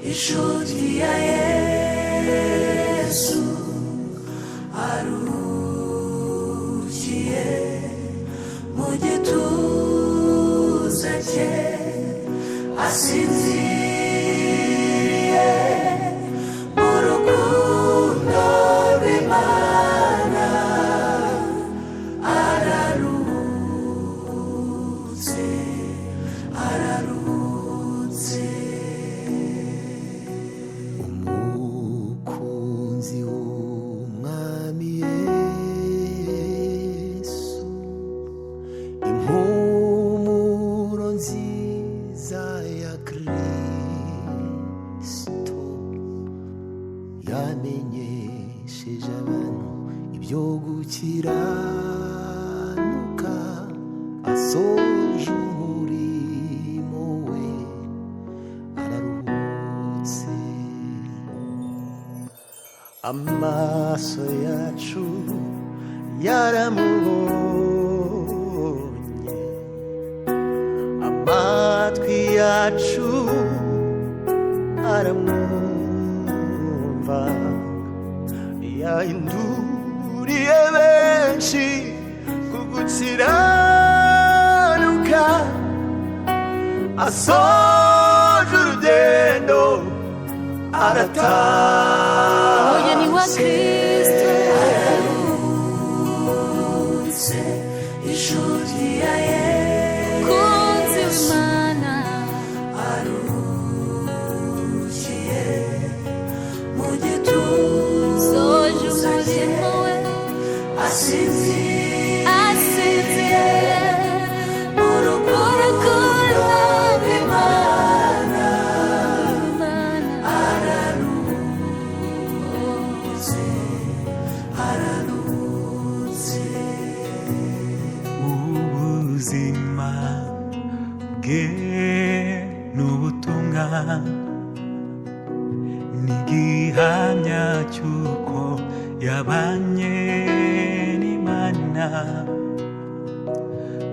Inshuti ya Yesu arukiye mu gituza cye, asinziriye mu rukundo rw'Imana, araruhutse, araruhutse. Umukunzi w'Umwami Yesu, impumuro nziza ya Kristo, yamenyesheje abantu ibyo gukiranuka, asoje umurimo we, araruhutse. Amaso yacu yaramubonye, amatwi yacu aramwumva, yahinduriye benshi ku gukiranuka, asoje urugendo, Umugeni wa aratashye. Kristo. Aruhutse, inshuti ya Kunzi Yesu w'Imana. arukiye mu Soje gituza cye, umurimo we, asinziriye asinziriye mu rukundo rw'Imana, Imana. Araruhutse, araruhutse. Ubuzima bwe n'ubutumwa ni igihamya cy'uko yabanye n'Imana,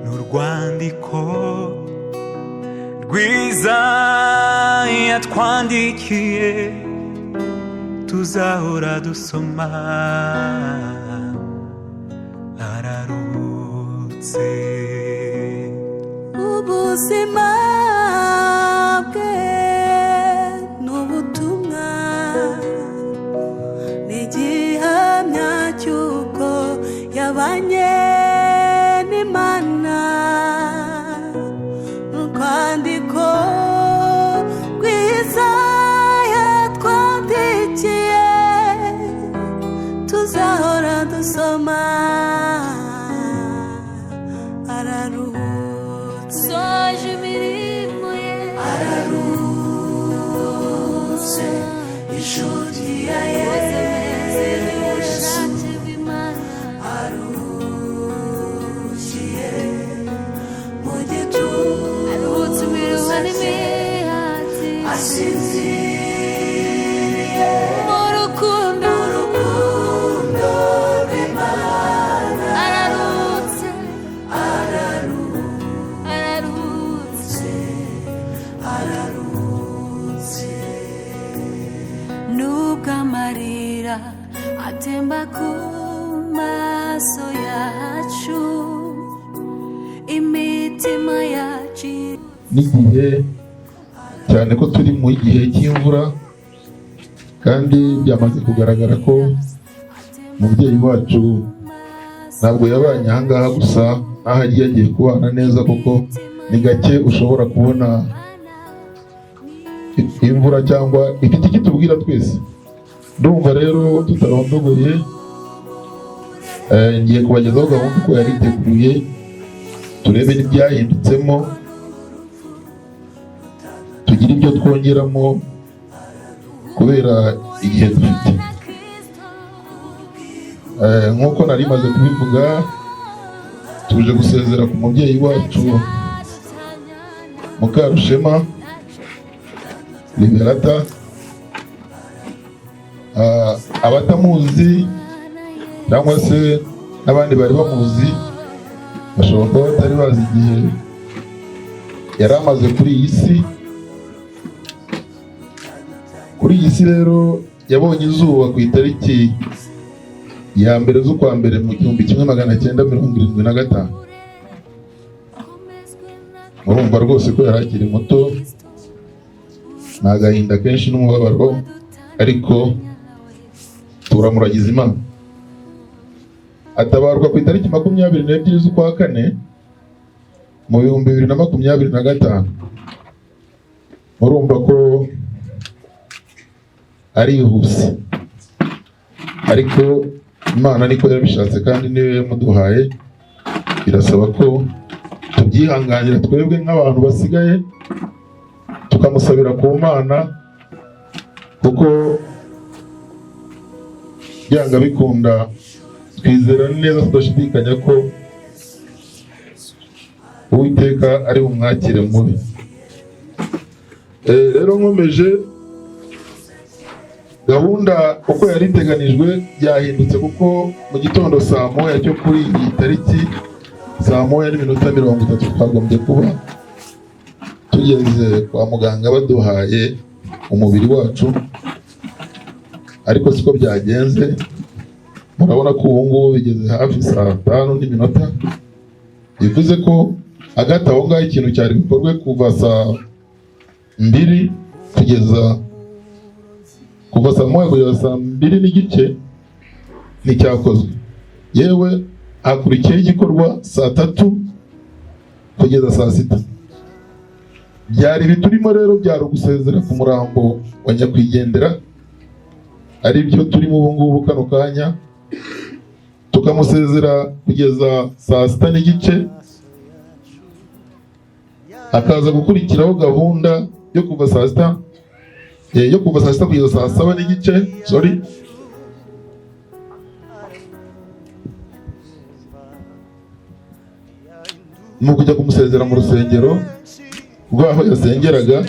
n'urwandiko rwiza yatwandikiye tuzahora dusoma, araruhutse. Ubuzima bwe n'ubutumwa ni igihamya cy'uko yabanye n'Imana, urwandiko rwiza yatwandikiye tuzahora dusoma, araruhutse. Soje imirimo ye, Araruhutse, inshuti ya Koze neza Yesu ubushake bw'Imana. Arukiye mu Aruhutse gituza imiruho cye, n'imihati asinziriye mu rukundo urukundo rw'Imana. Araruhutse, araruhutse. Araruhutse. Nubwo amarira atemba ku maso yacu, imitima yacu N'igihe cyane ko turi mu gihe cy'imvura, kandi byamaze kugaragara ko umubyeyi wacu ntabwo yabanye ahangaha gusa, n'aho agiye agiye kubana neza, kuko ni gake ushobora kubona imvura cyangwa ifite icyo itubwira twese. Ndumva rero tutarondogoye, ngiye kubagezaho gahunda uko yari iteguye, turebe n'ibyahindutsemo, tugire ibyo twongeramo kubera igihe dufite. Nk'uko nari maze kubivuga, tuje gusezera ku mubyeyi wacu Mukarushema Liberata. Abatamuzi cyangwa se n'abandi bari bamuzi bashobora kuba batari bazi igihe yari amaze kuri iyi si. Kuri iyi si rero yabonye izuba ku itariki ya 1 z'ukwa mbere mu 1975. Murumva rwose ko yari akiri muto. Ni agahinda kenshi n'umubabaro, ariko turamuragiza Imana. Atabarwa ku itariki 22 z'ukwa kane mu 2025. Murumva ko arihuse, ariko Imana niko yabishatse kandi niyo yamuduhaye. Birasaba ko tubyihanganira twebwe nk'abantu basigaye, tukamusabira ku Mana, kuko byanga bikunda twizera neza tudashidikanya ko Uwiteka ari bumwakire mubi. Rero nkomeje gahunda uko yari iteganijwe byahindutse, kuko mu gitondo saa 1 cyo kuri iyi tariki, saa 1:30, twagombye kuba tugeze kwa muganga baduhaye umubiri wacu, ariko siko byagenze. Murabona ko ubu ngubu bigeze hafi saa 5 n'iminota, bivuze ko hagati aho ngaho ikintu cyari bukorwe kuva saa 2 kugeza, kuva saa 1 kugeza saa 2:30 nticyakozwe. Yewe, hakurikiyeho igikorwa saa 3 kugeza saa 6. Byari ibiturimo rero, byari ugusezera ku murambo wa nyakwigendera, ari byo turimo ubu ngubu kano kanya, tukamusezera kugeza saa 6:30, hakaza gukurikiraho gahunda yo kuva saa 6, yo kuva saa 6 kugeza saa 7:30, sorry. Ni ukujya kumusezera mu rusengero rw'aho yasengeraga,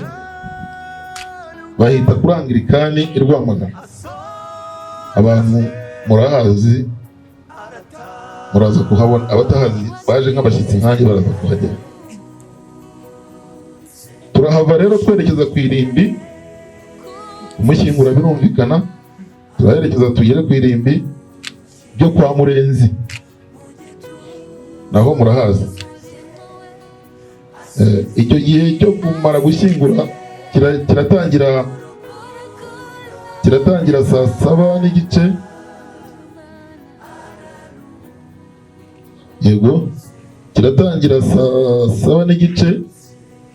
bahita kuri Anglikani i Rwamagana. Abantu murahazi, muraza kuhabona. Abatahazi baje nk'abashyitsi nkanjye baraza kuhagera. Turahava rero twerekeza ku irimbi kumushyingura, birumvikana. Turaherekeza tugere ku irimbi ryo kwa Murenzi, naho murahazi. Icyo gihe cyo kumara gushyingura kiratangira saa 7:30. Yego, kiratangira saa 7:30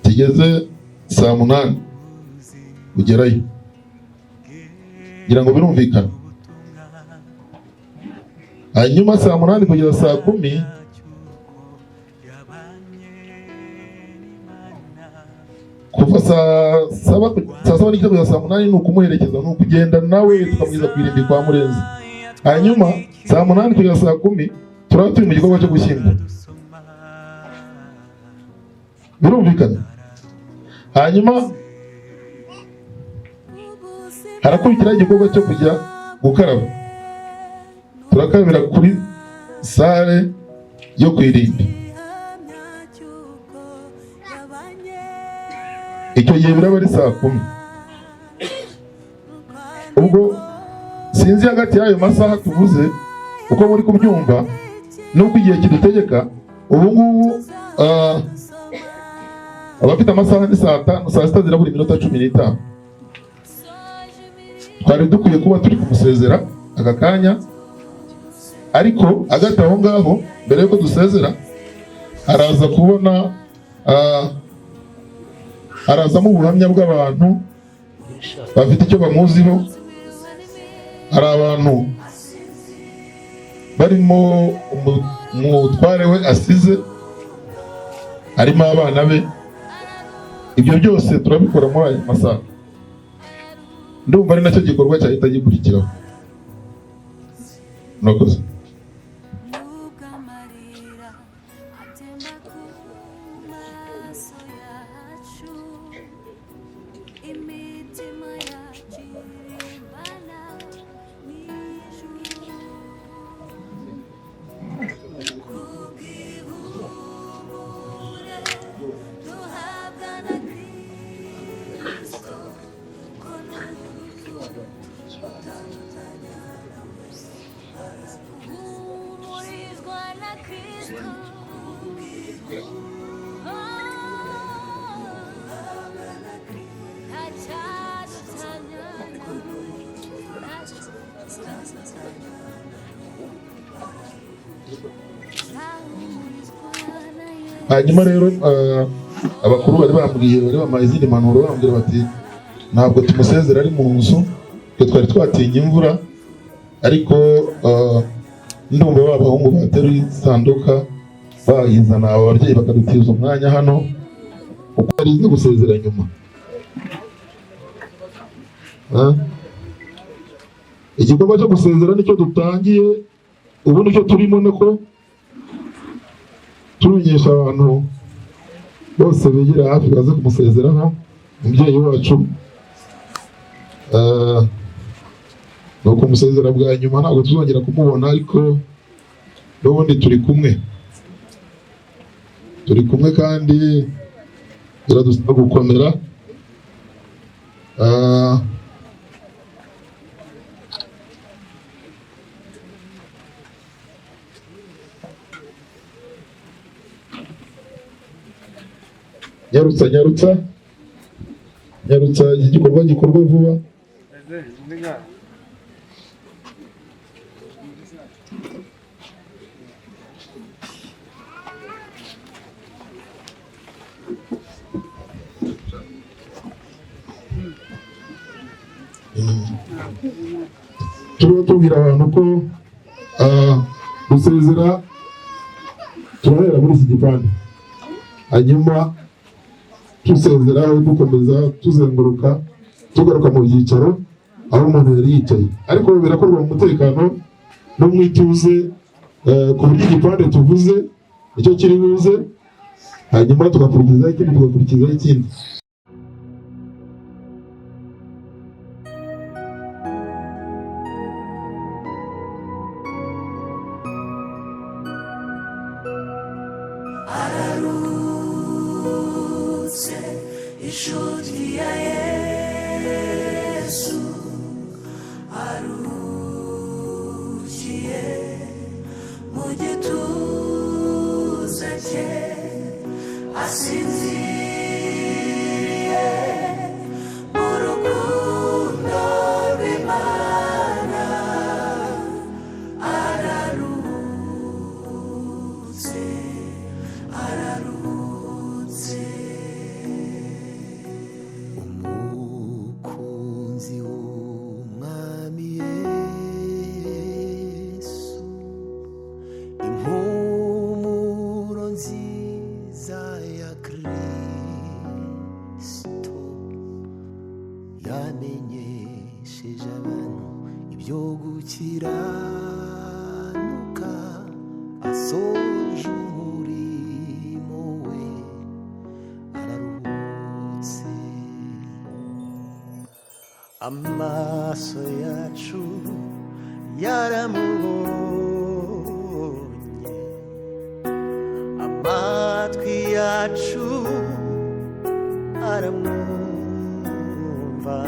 kigeze saa 8 kugerayo, ngira ngo birumvikana. Hanyuma saa 8 kugeza saa 10 kuva saa 7, saa 7:30 kugeza saa 8 ni ukumuherekeza, ni ukugenda nawe tukamugeza ku irimbi kwa Murenzi. Hanyuma saa 8 kugeza saa 10 turaba turi mu gikorwa cyo gushyingura, birumvikana. Hanyuma harakurikiraho igikorwa cyo kujya gukaraba. Turakarabira kuri sale yo ku irimbi. Icyo gihe biraba ari saa 10. Ubwo sinzi hagati y'ayo masaha tuvuze uko muri kubyumva n'uko igihe kidutegeka. Ubu ngubu abafite amasaha ni saa 5, saa 6 zirabura iminota 15. Twari dukwiye kuba turi kumusezera aka kanya, ariko hagati aho ngaho mbere yuko dusezera araza kubona, harazamo ubuhamya bw'abantu bafite icyo bamuziho. Hari abantu barimo umutware we asize, harimo abana be. Ibyo byose turabikora muri aya masaha. Ndumva ari nacyo gikorwa cyahita gikurikiraho. Murakoze. Nubwo amarira atemba ku maso yacu, imitima yacu irimbana n'ijuru, kubw'ihumure duhabwa na Kristo ko n'ubu. Hanyuma rero abakuru bari bambwiye, bari bampaye izindi mpanuro, bambwira bati ntabwo tumusezera ari mu nzu, twe twari twatinye imvura, ariko ndumva ba bahungu bateruye isanduka bayizana, aba babyeyi bakadutiza umwanya hano uko ari iza gusezera nyuma. Ah? Igikorwa cyo gusezera nicyo dutangiye ubu, nicyo turimo, niko tumenyesha abantu bose begera hafi baze kumusezeraho umubyeyi wacu. Ni ukumusezera bwa nyuma, ntabwo tuzongera kumubona, ariko n'ubundi turi kumwe, turi kumwe kandi biradusaba gukomera. Nyarutsa, nyarutsa, nyarutsa, iki gikorwa gikorwe vuba. Turiho tubwira abantu ko gusezera turahera muri iki gipande, hanyuma tusezeraho dukomeza tuzenguruka tugaruka mu byicaro aho umuntu yari yicaye, ariko birakorwa mu mutekano no mu ituze, ku buryo igipande tuvuze nicyo kiri buze, hanyuma tugakurikizaho ikindi, tugakurikizaho ikindi. Araruhutse inshuti ya Yesu, aruhukiye mu gituza cye, asinziriye mu rukundo rw'Imana. Araruhutse, araruhutse. Umukunzi w'umwami Yesu, impumuro nziza ya Kristo, yamenyesheje abantu ibyo gukiranuka, asoje umurimo we, araruhutse. Amaso yacu yaramubonye, amatwi yacu aramwumva,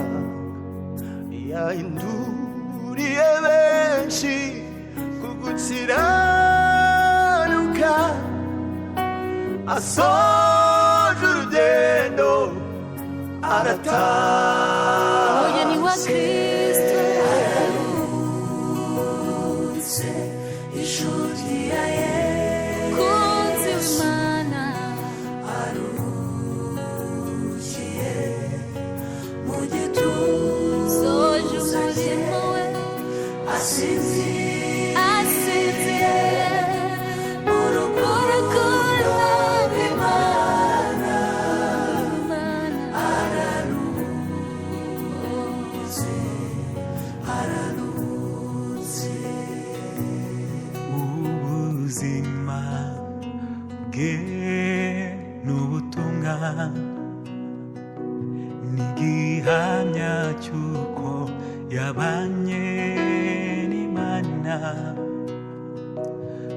yahinduriye benshi ku gukiranuka, asoje urugendo arataha. Umugeni wa Kristo. Araruhutse inshuti ya Yesu, Kunzi w'Imana. Aruhukiye mu gituza Soje cye, umurimo we, asinziriye asinziriye mu rukundo rw'Imana. Imana. Araruhutse, araruhutse. Ubuzima bwe n'ubutumwa ni igihamya cy'uko yabanye n'Imana,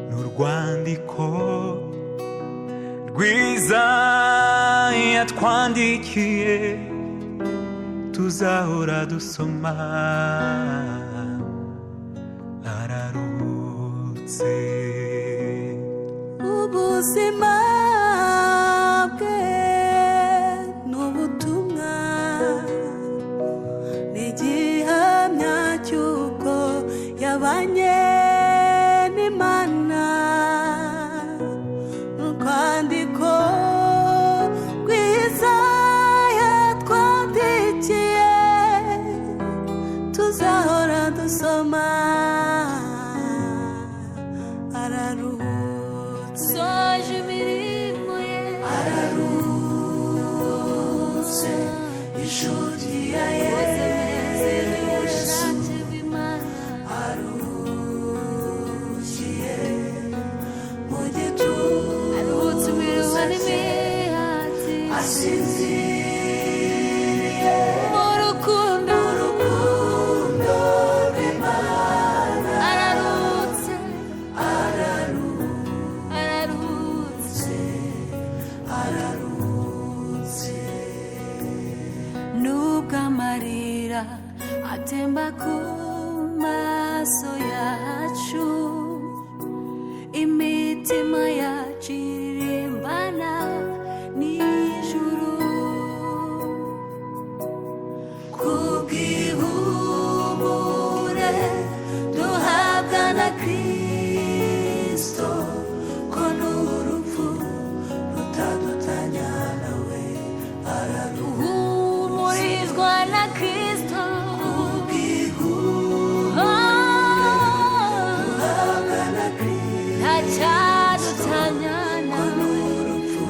n'urwandiko rwiza yatwandikiye tuzahora dusoma. Araruhutse. Ubuzima bwe n'ubutumwa ni igihamya cy'uko yabanye n'Imana. Amarira atemba ku maso yacu, imitima yacu iririmbana n'ijuru. Kubw'ihumure duhabwa na Kristo, ko n'urupfu rutadutanya nawe. Uhumurizwa na Kristo. Ntacyadutanya nawe,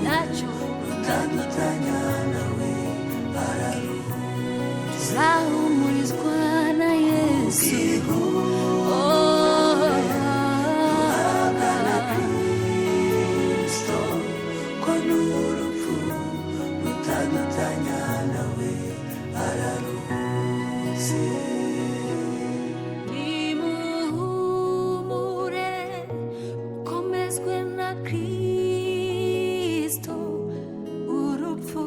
ntacyo rutadutanya nawe. Tuzahumurizwa na Yesu. Oh, Kristo, ko n'urupfu rutadutanya nawe, araruhutse. Nimuhumure, ukomezwe na Kristo, urupfu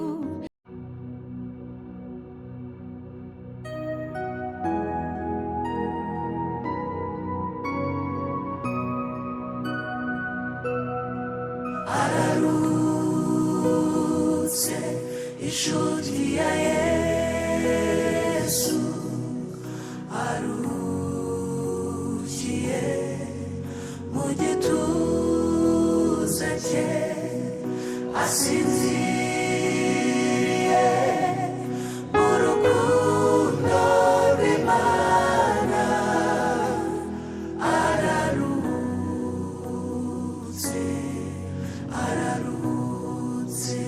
Araruhutse, inshuti ya Yesu, aruhukiye mu gituza cye, asinziriye mu rukundo rw'Imana. Araruhutse, araruhutse.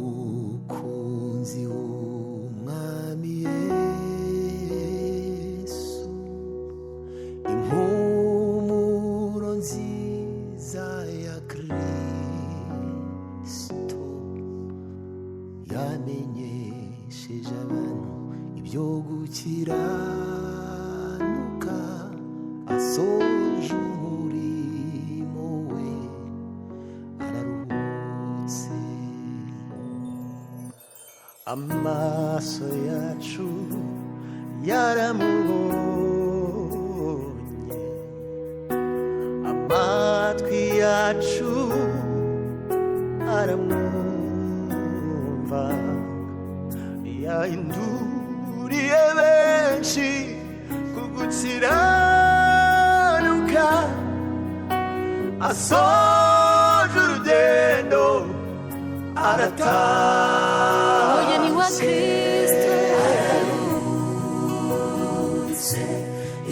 Umukunzi w'Umwami Yesu, impumuro nziza ya Kristo, yamenyesheje abantu ibyo gukiranuka, asoje umurimo we, araruhutse. Amaso yacu yaramubonye, amatwi yacu aramwumva, yahinduriye benshi ku gukiranuka, asoje urugendo, arataha. Umugeni wa Kristo. Araruhutse,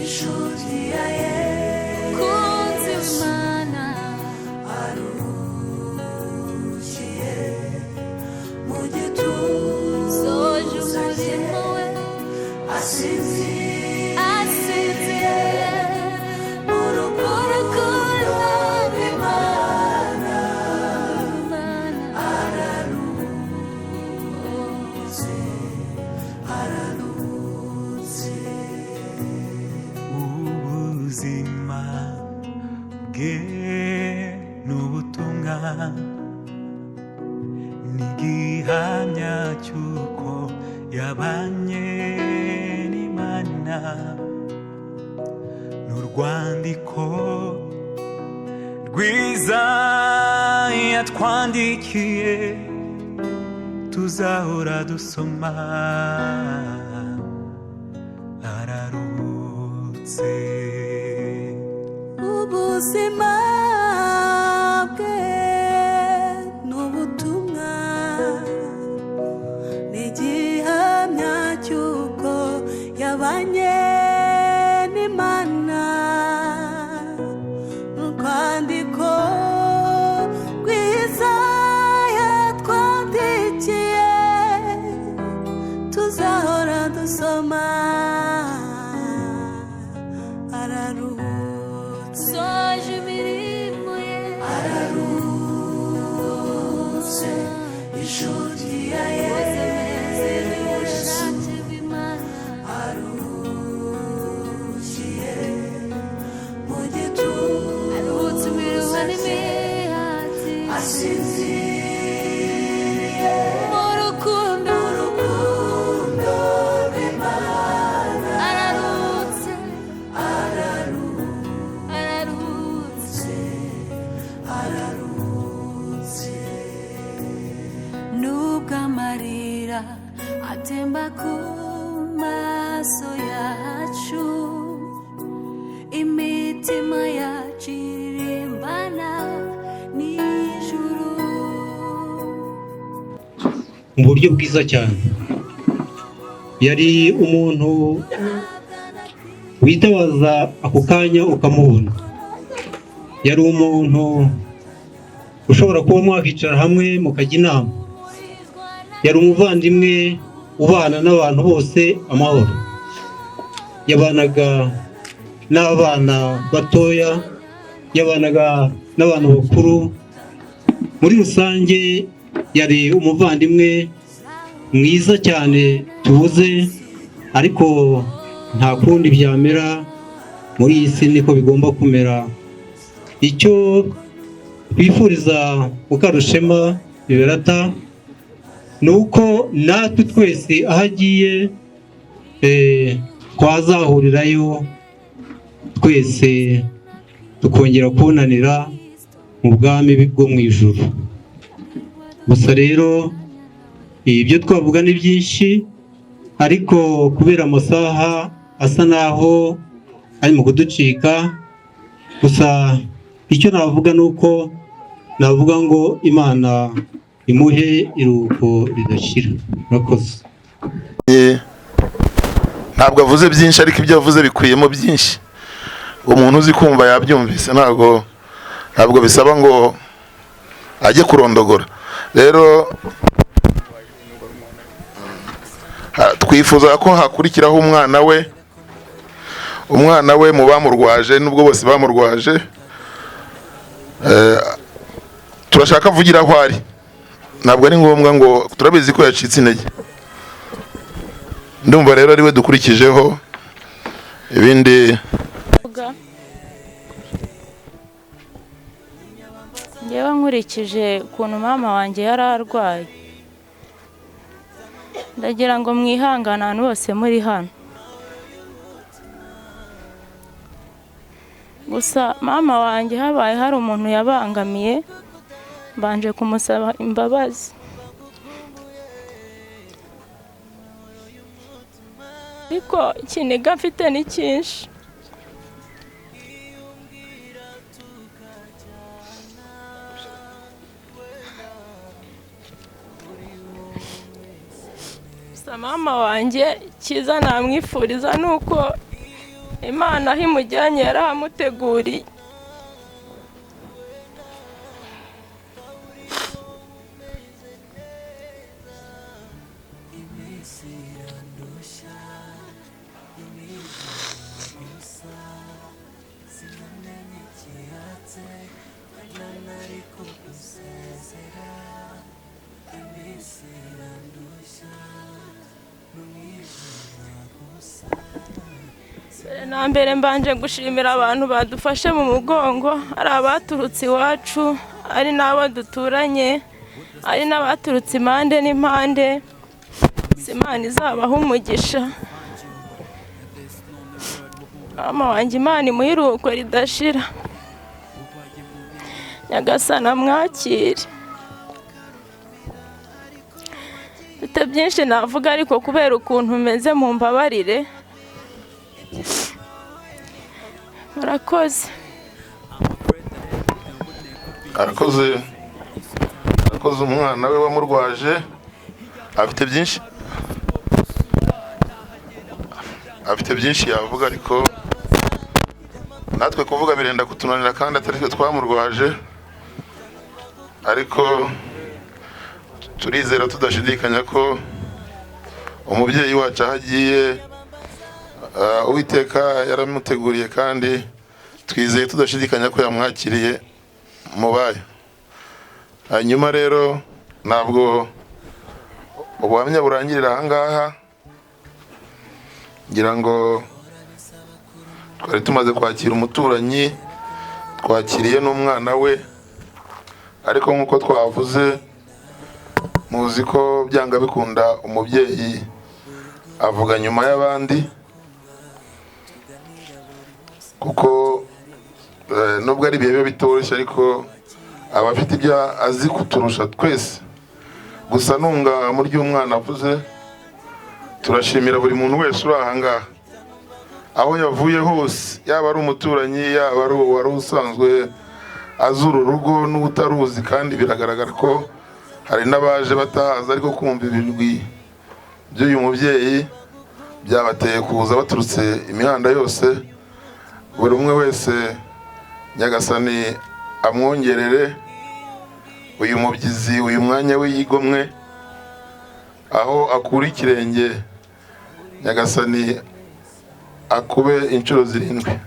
inshuti ya Yesu, Kunzi w'Imana, aruhukiye mu soje gituza cye, umurimo we, asinziriye asinziriye mu rukundo rw'Imana. Imana. Araruhutse, araruhutse. Ubuzima bwe n'ubutumwa ni igihamya cy'uko yabanye n'Imana, n'urwandiko rwiza yatwandikiye tuzahora dusoma, araruhutse. Ubuzima bwe n'ubutumwa ni igihamya cy'uko yabanye n'Imana, urwandiko rwiza yatwandikiye tuzahora dusoma, araruhutse. Soje imirimo ye, Araruhutse, inshuti ya ubushake Yesu, bw'Imana, aruhukiye mu aruhutse gituza imiruho cye, n'imihati, asinziriye mu rukundo. Mu rukundo. Atemba ku maso yacu, imitima yacu iririmbana n'ijuru. Mu buryo bwiza cyane, yari umuntu witabaza ako kanya ukamubona. Yari umuntu ushobora kuba mwakicara hamwe mukajya inama. Yari umuvandimwe ubana n'abantu bose amahoro. Yabanaga n'abana batoya, yabanaga n'abantu bakuru. Muri rusange yari umuvandimwe mwiza cyane tubuze, ariko nta kundi byamera muri iyi si, niko bigomba kumera. Icyo twifuriza Mukarushema Liberata ni uko natwe twese aho agiye twazahurirayo twese, tukongera kubonanira mu bwami bwo mu ijuru. Gusa rero ibyo twavuga ni byinshi, ariko kubera amasaha asa naho ari mu kuducika, gusa icyo navuga ni uko navuga ngo Imana imuhe iruhuko ridashira. Murakoze. Ntabwo avuze byinshi, ariko ibyo avuze bikubiyemo byinshi. Umuntu uzi kumva yabyumvise, ntabwo bisaba ngo ajye kurondogora. Rero twifuza ko hakurikiraho umwana we, umwana we mu bamurwaje, nubwo bose bamurwaje. Turashaka avugira aho ari, ntabwo ari ngombwa ngo turabizi ko yacitse intege. Ndumva rero ariwe dukurikijeho ibindi. Ngewe nkurikije ukuntu mama wanjye yari arwaye, ndagira ngo mwihangane ahantu hose muri hano. Gusa mama wanjye habaye hari umuntu yabangamiye, mbanje kumusaba imbabazi. Ariko ikiniga mfite ni cyinshi. Gusa mama wanjye icyiza namwifuriza ni uko Imana aho imujyanye yarahamuteguriye. Mbere na mbere mbanje gushimira abantu badufashe mu mugongo, ari abaturutse iwacu, ari n'abo duturanye, ari n'abaturutse impande n'impande. Imana izabaha umugisha. Mama wanjye Imana imuhe iruhuko ridashira. Nyagasani amwakire. Mfite byinshi navuga, ariko kubera ukuntu meze mumbabarire. Murakoze. Arakoze, arakoze. Umwana we wamurwaje afite byinshi yavuga, ariko natwe kuvuga birenda kutunanira kandi atari twe twamurwaje. Ariko turizera tudashidikanya ko umubyeyi wacu aho agiye, Uwiteka yaramuteguriye, kandi twizeye tudashidikanya ko yamwakiriye mu bayo. Hanyuma rero ntabwo ubuhamya burangirira ahangaha. Ngira ngo twari tumaze kwakira umuturanyi, twakiriye n'umwana we, ariko nk'uko twavuze, muzi ko byanga bikunda umubyeyi avuga nyuma y'abandi, kuko nubwo ari ibihe biba bitoroshye, ariko aba afite ibyo azi kuturusha twese. Gusa nunga mu ry'umwana avuze. Turashimira buri muntu wese uri aha ngaha, aho yavuye hose, yaba ari umuturanyi, yaba ari uwari usanzwe azi uru rugo n'utaruzi, kandi biragaragara ko hari n'abaje batahaza, ariko kumva ibigwi by'uyu mubyeyi byabateye kuza baturutse imihanda yose. Buri umwe wese Nyagasani amwongerere uyu mubyizi, uyu mwanya we yigomwe, aho akura ikirenge Nyagasani akube inshuro 7.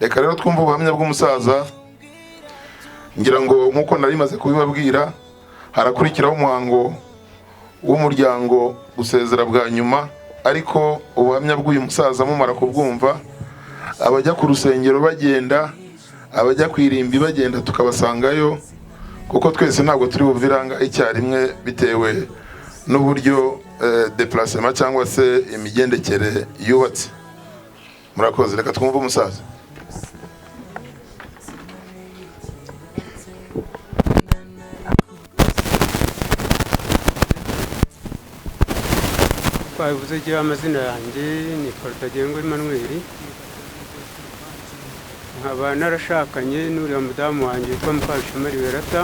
Reka rero twumve ubuhamya bw'umusaza. Ngira ngo nk'uko nari maze kubibabwira, harakurikiraho umuhango w'umuryango gusezera bwa nyuma, ariko ubuhamya bw'uyu musaza mumara kubwumva, abajya ku rusengero bagenda, abajya ku irimbi bagenda, tukabasangayo, kuko twese ntabwo turi buviranga icyarimwe bitewe n'uburyo déplacement cyangwa se imigendekere yubatse. Murakoze, reka twumve umusaza. Twabivuze igihe, amazina yanjye ni Rutagengwa Emmanuel, nkaba narashakanye n'uriya mudamu wanjye witwa Mukarushema Liberata.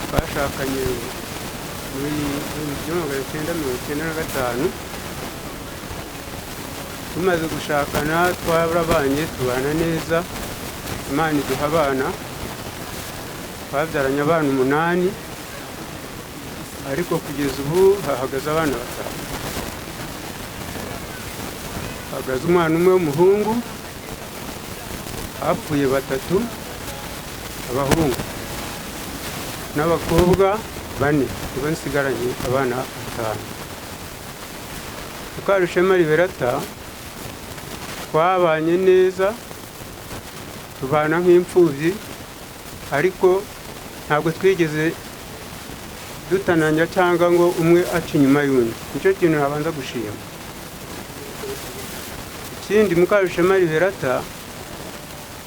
Twashakanye muri 1995. Tumaze gushakana twarabanye, tubana neza, Imana iduha abana. Twabyaranye abana 8, ariko kugeza ubu hahagaze abana 5. Hahagaze umwana umwe w'umuhungu, hapfuye 3 abahungu n'abakobwa 4, nibo nsigaranye abana 5. Mukarushema Liberata twabanye neza, tubana nk'imfubyi, ariko ntabwo twigeze dutananya cyangwa ngo umwe aca inyuma y'undi. Nicyo kintu nabanza gushima. Ikindi, Mukarushema Liberata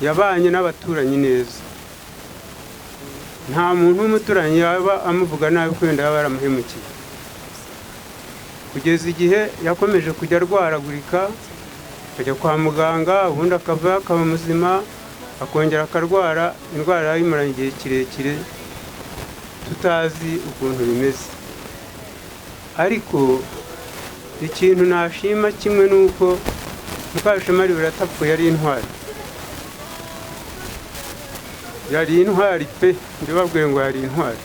yabanye n'abaturanyi neza. Nta muntu w'umuturanyi yaba amuvuga nabi kwenda yaba yaramuhemukiye. Kugeza igihe yakomeje kujya arwaragurika, akajya kwa muganga, ubundi akava akaba muzima, akongera akarwara. Indwara yayimaranye igihe kirekire tutazi ukuntu bimeze. Ariko ikintu nashima kimwe ni uko Mukarushema Liberata apfuye ari intwari. Yari intwari pe, ndibabwiye ngo yari intwari.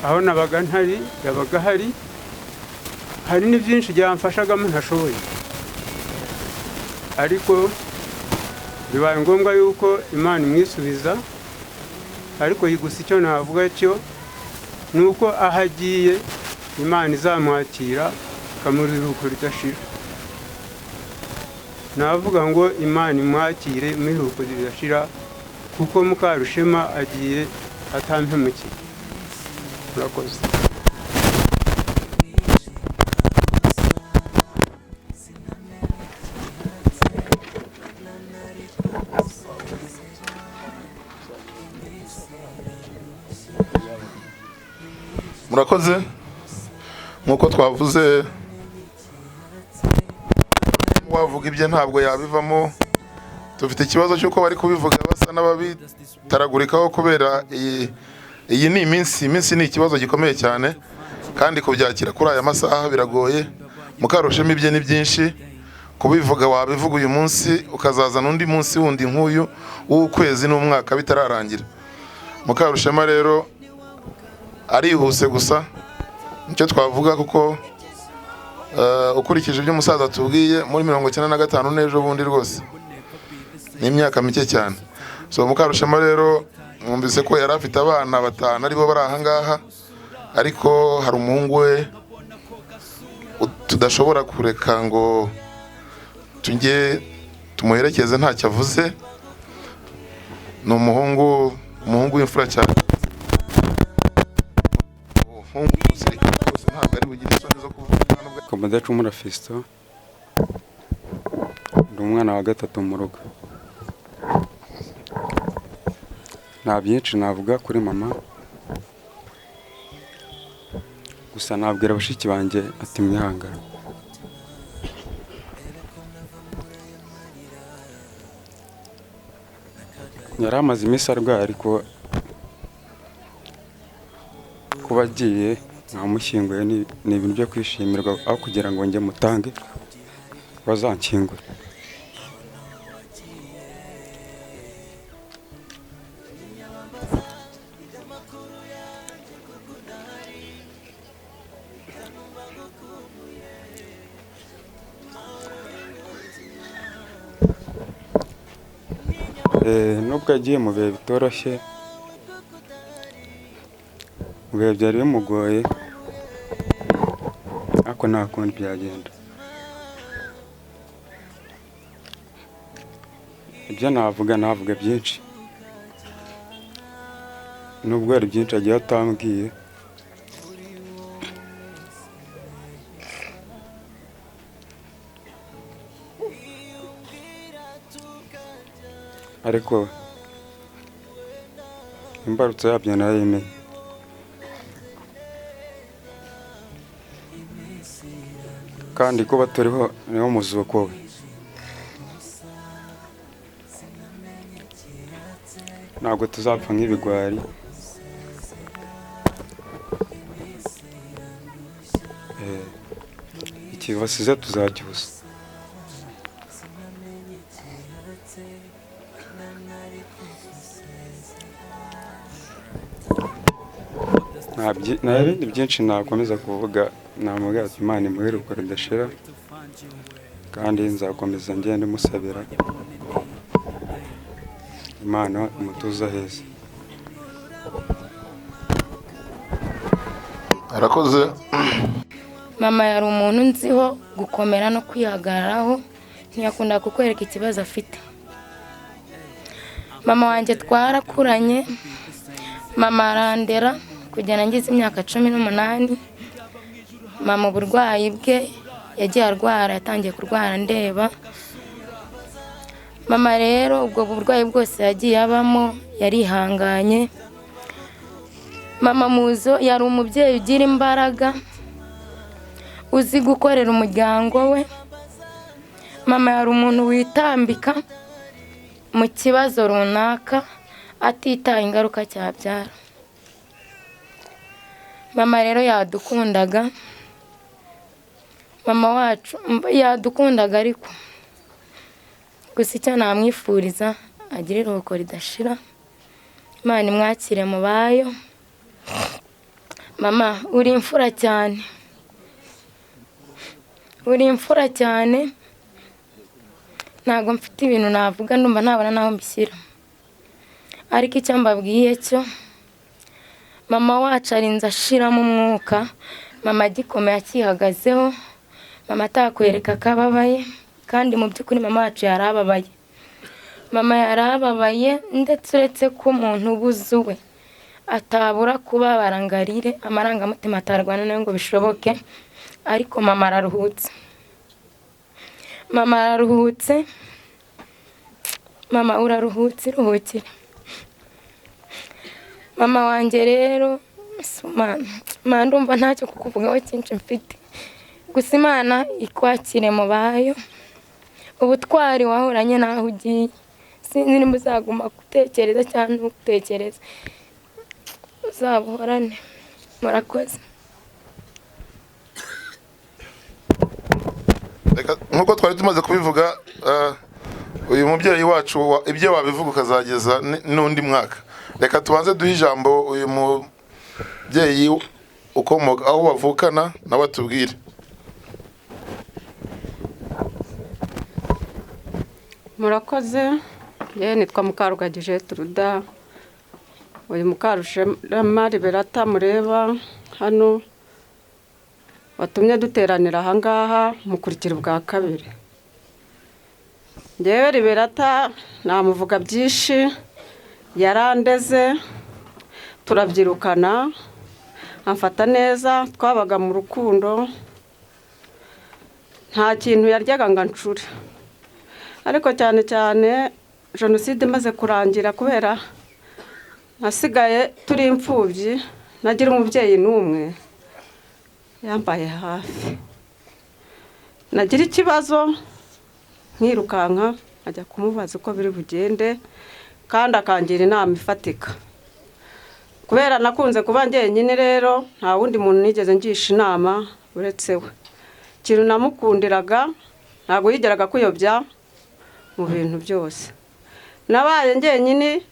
Aho nabaga ntari yabaga ahari, hari n'ibyinshi byamfashagamo ntashoboye, ariko bibaye ngombwa yuko Imana imwisubiza. Ariko gusa icyo navuga cyo ni uko aho agiye Imana izamwakira ikamuha iruhuko ridashira. Navuga ngo Imana imwakire mu iruhuko ridashira, kuko Mukarushema agiye atampemukiye. Murakoze. Murakoze. Nk'uko twavuze, wavuga ibye ntabwo yabivamo. Dufite ikibazo cy'uko bari kubivuga basa n'ababitaragurikaho, kubera iyi ni iminsi ni ikibazo gikomeye cyane, kandi kubyakira kuri aya masaha biragoye. Mukarushema ibye ni byinshi kubivuga, wabivuga uyu munsi ukazazana undi munsi wundi nk'uyu w'ukwezi n'umwaka bitararangira. Mukarushema rero arihuse gusa, nicyo twavuga, kuko ukurikije ibyo umusaza tubwiye muri 95 n'ejo bundi rwose ni imyaka mike cyane. So Mukarushema rero mwumvise ko yari afite abana 5 aribo bari aha ngaha, ariko hari umuhungu we tudashobora kureka ngo tujye tumuherekeze ntacyo avuze. Ni umuhungu w'imfura cyane, umuhungu w'umusirikare rwose, ntabwo ari bugire isoni zo kuvuga. Mudacumura Fiston, ndi umwana wa 3 mu rugo. Nta byinshi navuga kuri mama, gusa Gusa nabwira bashiki banjye ati mwihangane. Yari amaze iminsi arwaye, ariko kuba agiye nkamushyinguye ni ibintu byo kwishimirwa, aho kugira ngo njye mutange bazanshyingure. Nubwo yagiye mu bihe bitoroshye, mu bihe byari bimugoye, ariko nta kundi byagenda. Ibyo navuga byinshi, nubwo hari byinshi agiye atambwiye. Ariko imbarutso yabyo narayimenye. Kandi kuba turiho niwo muzuko we. Ntabwo tuzapfa nk'ibigwari. Ikibasize tuzacyusa. Nta bindi byinshi nakomeza kuvuga, namubwira ati Imana imuhe iruhuko ridashira, kandi nzakomeza ngende musabira Imana imutuze heza. Arakoze. Mama yari umuntu nziho gukomera no kwihagararaho, ntiyakunda kukwereka ikibazo afite. Mama wanjye twarakuranye, mama arandera kugera ngize imyaka 18. Mama uburwayi bwe yagiye arwara, yatangiye kurwara ndeba. Mama rero ubwo burwayi bwose yagiye abamo yarihanganye. Mama Muzo yari umubyeyi ugira imbaraga, uzi gukorera umuryango we. Mama yari umuntu witambika mu kibazo runaka atitaye ingaruka cyabyara. Mama rero yadukundaga, mama wacu yadukundaga, ariko gusa icyo namwifuriza agira iruhuko ridashira, Imana imwakire mu bayo. Mama uri imfura cyane, uri imfura cyane, ntabwo mfite ibintu navuga, ndumva ntabona naho mbishyira, ariko icyo mbabwiye cyo mama wacu arinze ashiramo umwuka. Mama agikomeye akihagazeho, mama atakwereka ko ababaye, kandi mu by'ukuri mama wacu yarababaye. Mama yarababaye, ndetse uretse ko umuntu ubuze uwe atabura kubabara ngo arire, amarangamutima atarwana nayo ngo bishoboke, ariko mama araruhutse. Mama araruhutse, mama uraruhutse, iruhukire. Mama wanjye rero Imana ndumva ntacyo kukuvugaho cyinshi mfite, gusa Imana ikwakire mu bayo. Ubutwari wahoranye naho ugiye, sinzi nimba uzaguma gutekereza cyangwa ntugutekereza, uzabuhorane. Murakoze. Nkuko twari tumaze kubivuga, uyu mubyeyi wacu ibyo wabivuga ukazageza n'undi mwaka. Reka tubanze duhe ijambo uyu mubyeyi ukomoka aho bavukana nawe atubwire. Murakoze. Yewe nitwa Mukarugagije Turuda. Uyu Mukarushema Liberata mureba hano watumye duteranira ahangaha mukurikira ubwa kabiri. Ngewe Liberata namuvuga byinshi, yarandeze turabyirukana, amfata neza, twabaga mu rukundo, nta kintu yaryaga ngo ancure. Ariko cyane cyane jenoside imaze kurangira, kubera nasigaye turi imfubyi, nagira umubyeyi n'umwe, Yambaye hafi, nagira ikibazo nkirukanka ajya kumubaza uko biri bugende, kandi akangira inama ifatika. Kubera nakunze kuba njyenyine rero, nta wundi muntu nigeze ngisha inama uretse we. Ikintu namukundiraga, ntabwo yigeraga kuyobya mu bintu byose. Nabaye njyenyine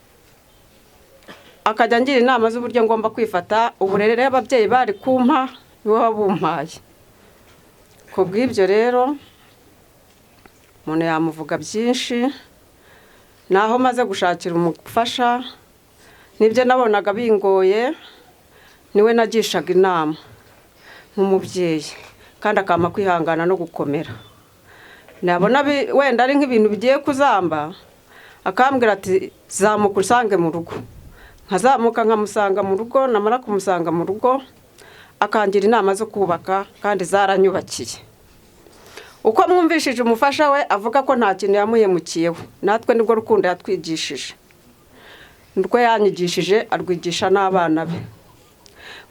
akajya angira inama z'uburyo ngomba kwifata. Uburere ababyeyi bari kumpa niwe wabumpaye. Ku bw'ibyo rero umuntu yamuvuga byinshi. Naho maze gushakira umufasha, nibyo nabonaga bingoye, niwe nagishaga inama nk'umubyeyi, kandi akampa kwihangana no gukomera. Nabona wenda ari nk'ibintu bigiye kuzamba, akambwira ati zamuka usange mu rugo. Nkazamuka nkamusanga mu rugo, namara kumusanga mu rugo akangira inama zo kubaka, kandi zaranyubakiye. Uko mwumvishije umufasha we avuga ko nta kintu yamuhemukiyeho, natwe nibwo rukundo yatwigishije, nirwo yanyigishije, arwigisha n'abana be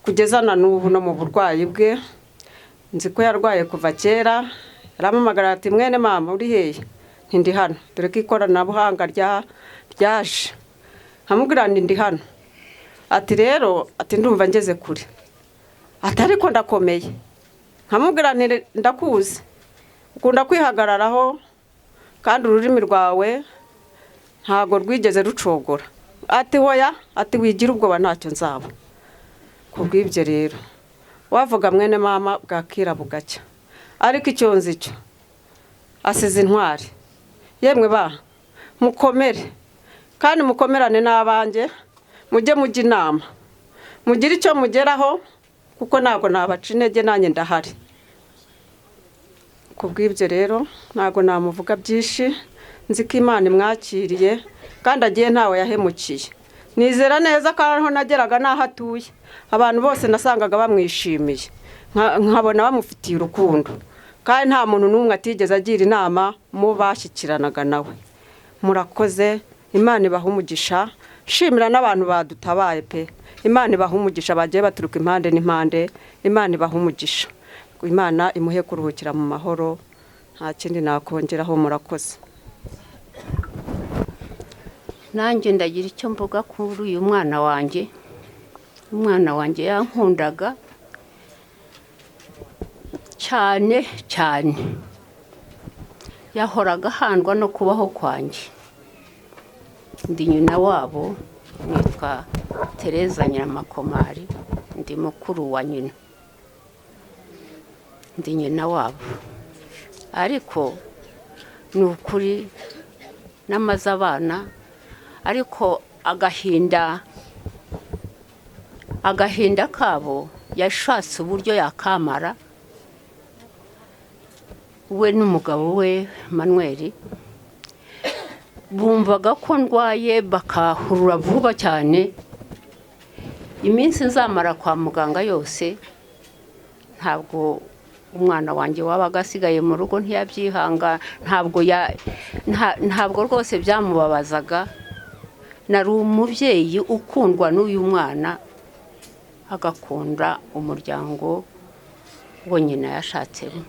kugeza na n'ubu. No mu burwayi bwe, nzi ko yarwaye kuva kera, arampamagara ati mwene mama uri hehe? Nti ndi hano, dore ko ikoranabuhanga ryaje. Nkamubwira nti ndi hano. Ati rero, ati ndumva ngeze kure, ati ariko ndakomeye. Nkamubwira nti ndakuzi, ukunda kwihagararaho, kandi ururimi rwawe ntago rwigeze rucogora. Ati hoya, ati wigira ubwoba ntacyo nzaba. Ku bw'ibyo rero wavuga mwene mama bwakira bugacya, ariko icyo nzi cyo asize intwari. Yemwe ba mukomere, kandi mukomerane n'abanjye, mujye mujya inama, mugire icyo mugeraho, kuko ntabwo nabaca intege, nanjye ndahari. Ku bw'ibyo rero ntabwo namuvuga byinshi, nzi ko Imana imwakiriye kandi agiye ntawe yahemukiye. Nizera neza ko aho nageraga n'aho atuye abantu bose nasangaga bamwishimiye, nkabona bamufitiye urukundo, kandi nta muntu n'umwe atigeze agira inama mu bashyikiranaga nawe. Murakoze, Imana ibaha umugisha. Nshimira n'abantu badutabaye pe, Imana ibaha umugisha, bagiye baturuka impande n'impande. Imana ibaha umugisha, Imana imuhe kuruhukira mu mahoro. Nta kindi nakongeraho, murakoze. Nanjye ndagira icyo mvuga kuri uyu mwana wanjye. Umwana wanjye yankundaga cyane cyane, yahoraga ahandwa no kubaho kwanjye. Ndi nyina wabo, nitwa Tereza Nyiramakomari, ndi mukuru wa nyina, ndi nyina wabo. Ariko ni ukuri namaze abana, ariko agahinda kabo yashatse uburyo yakamara, we n'umugabo we Manuel. Bumvaga ko ndwaye bakahurura vuba cyane. Iminsi nzamara kwa muganga yose, ntabwo umwana wanjye wabaga asigaye mu rugo, ntiyabyihanga, ntabwo rwose byamubabazaga. Nari umubyeyi ukundwa n'uyu mwana, agakunda umuryango we nyina yashatsemo.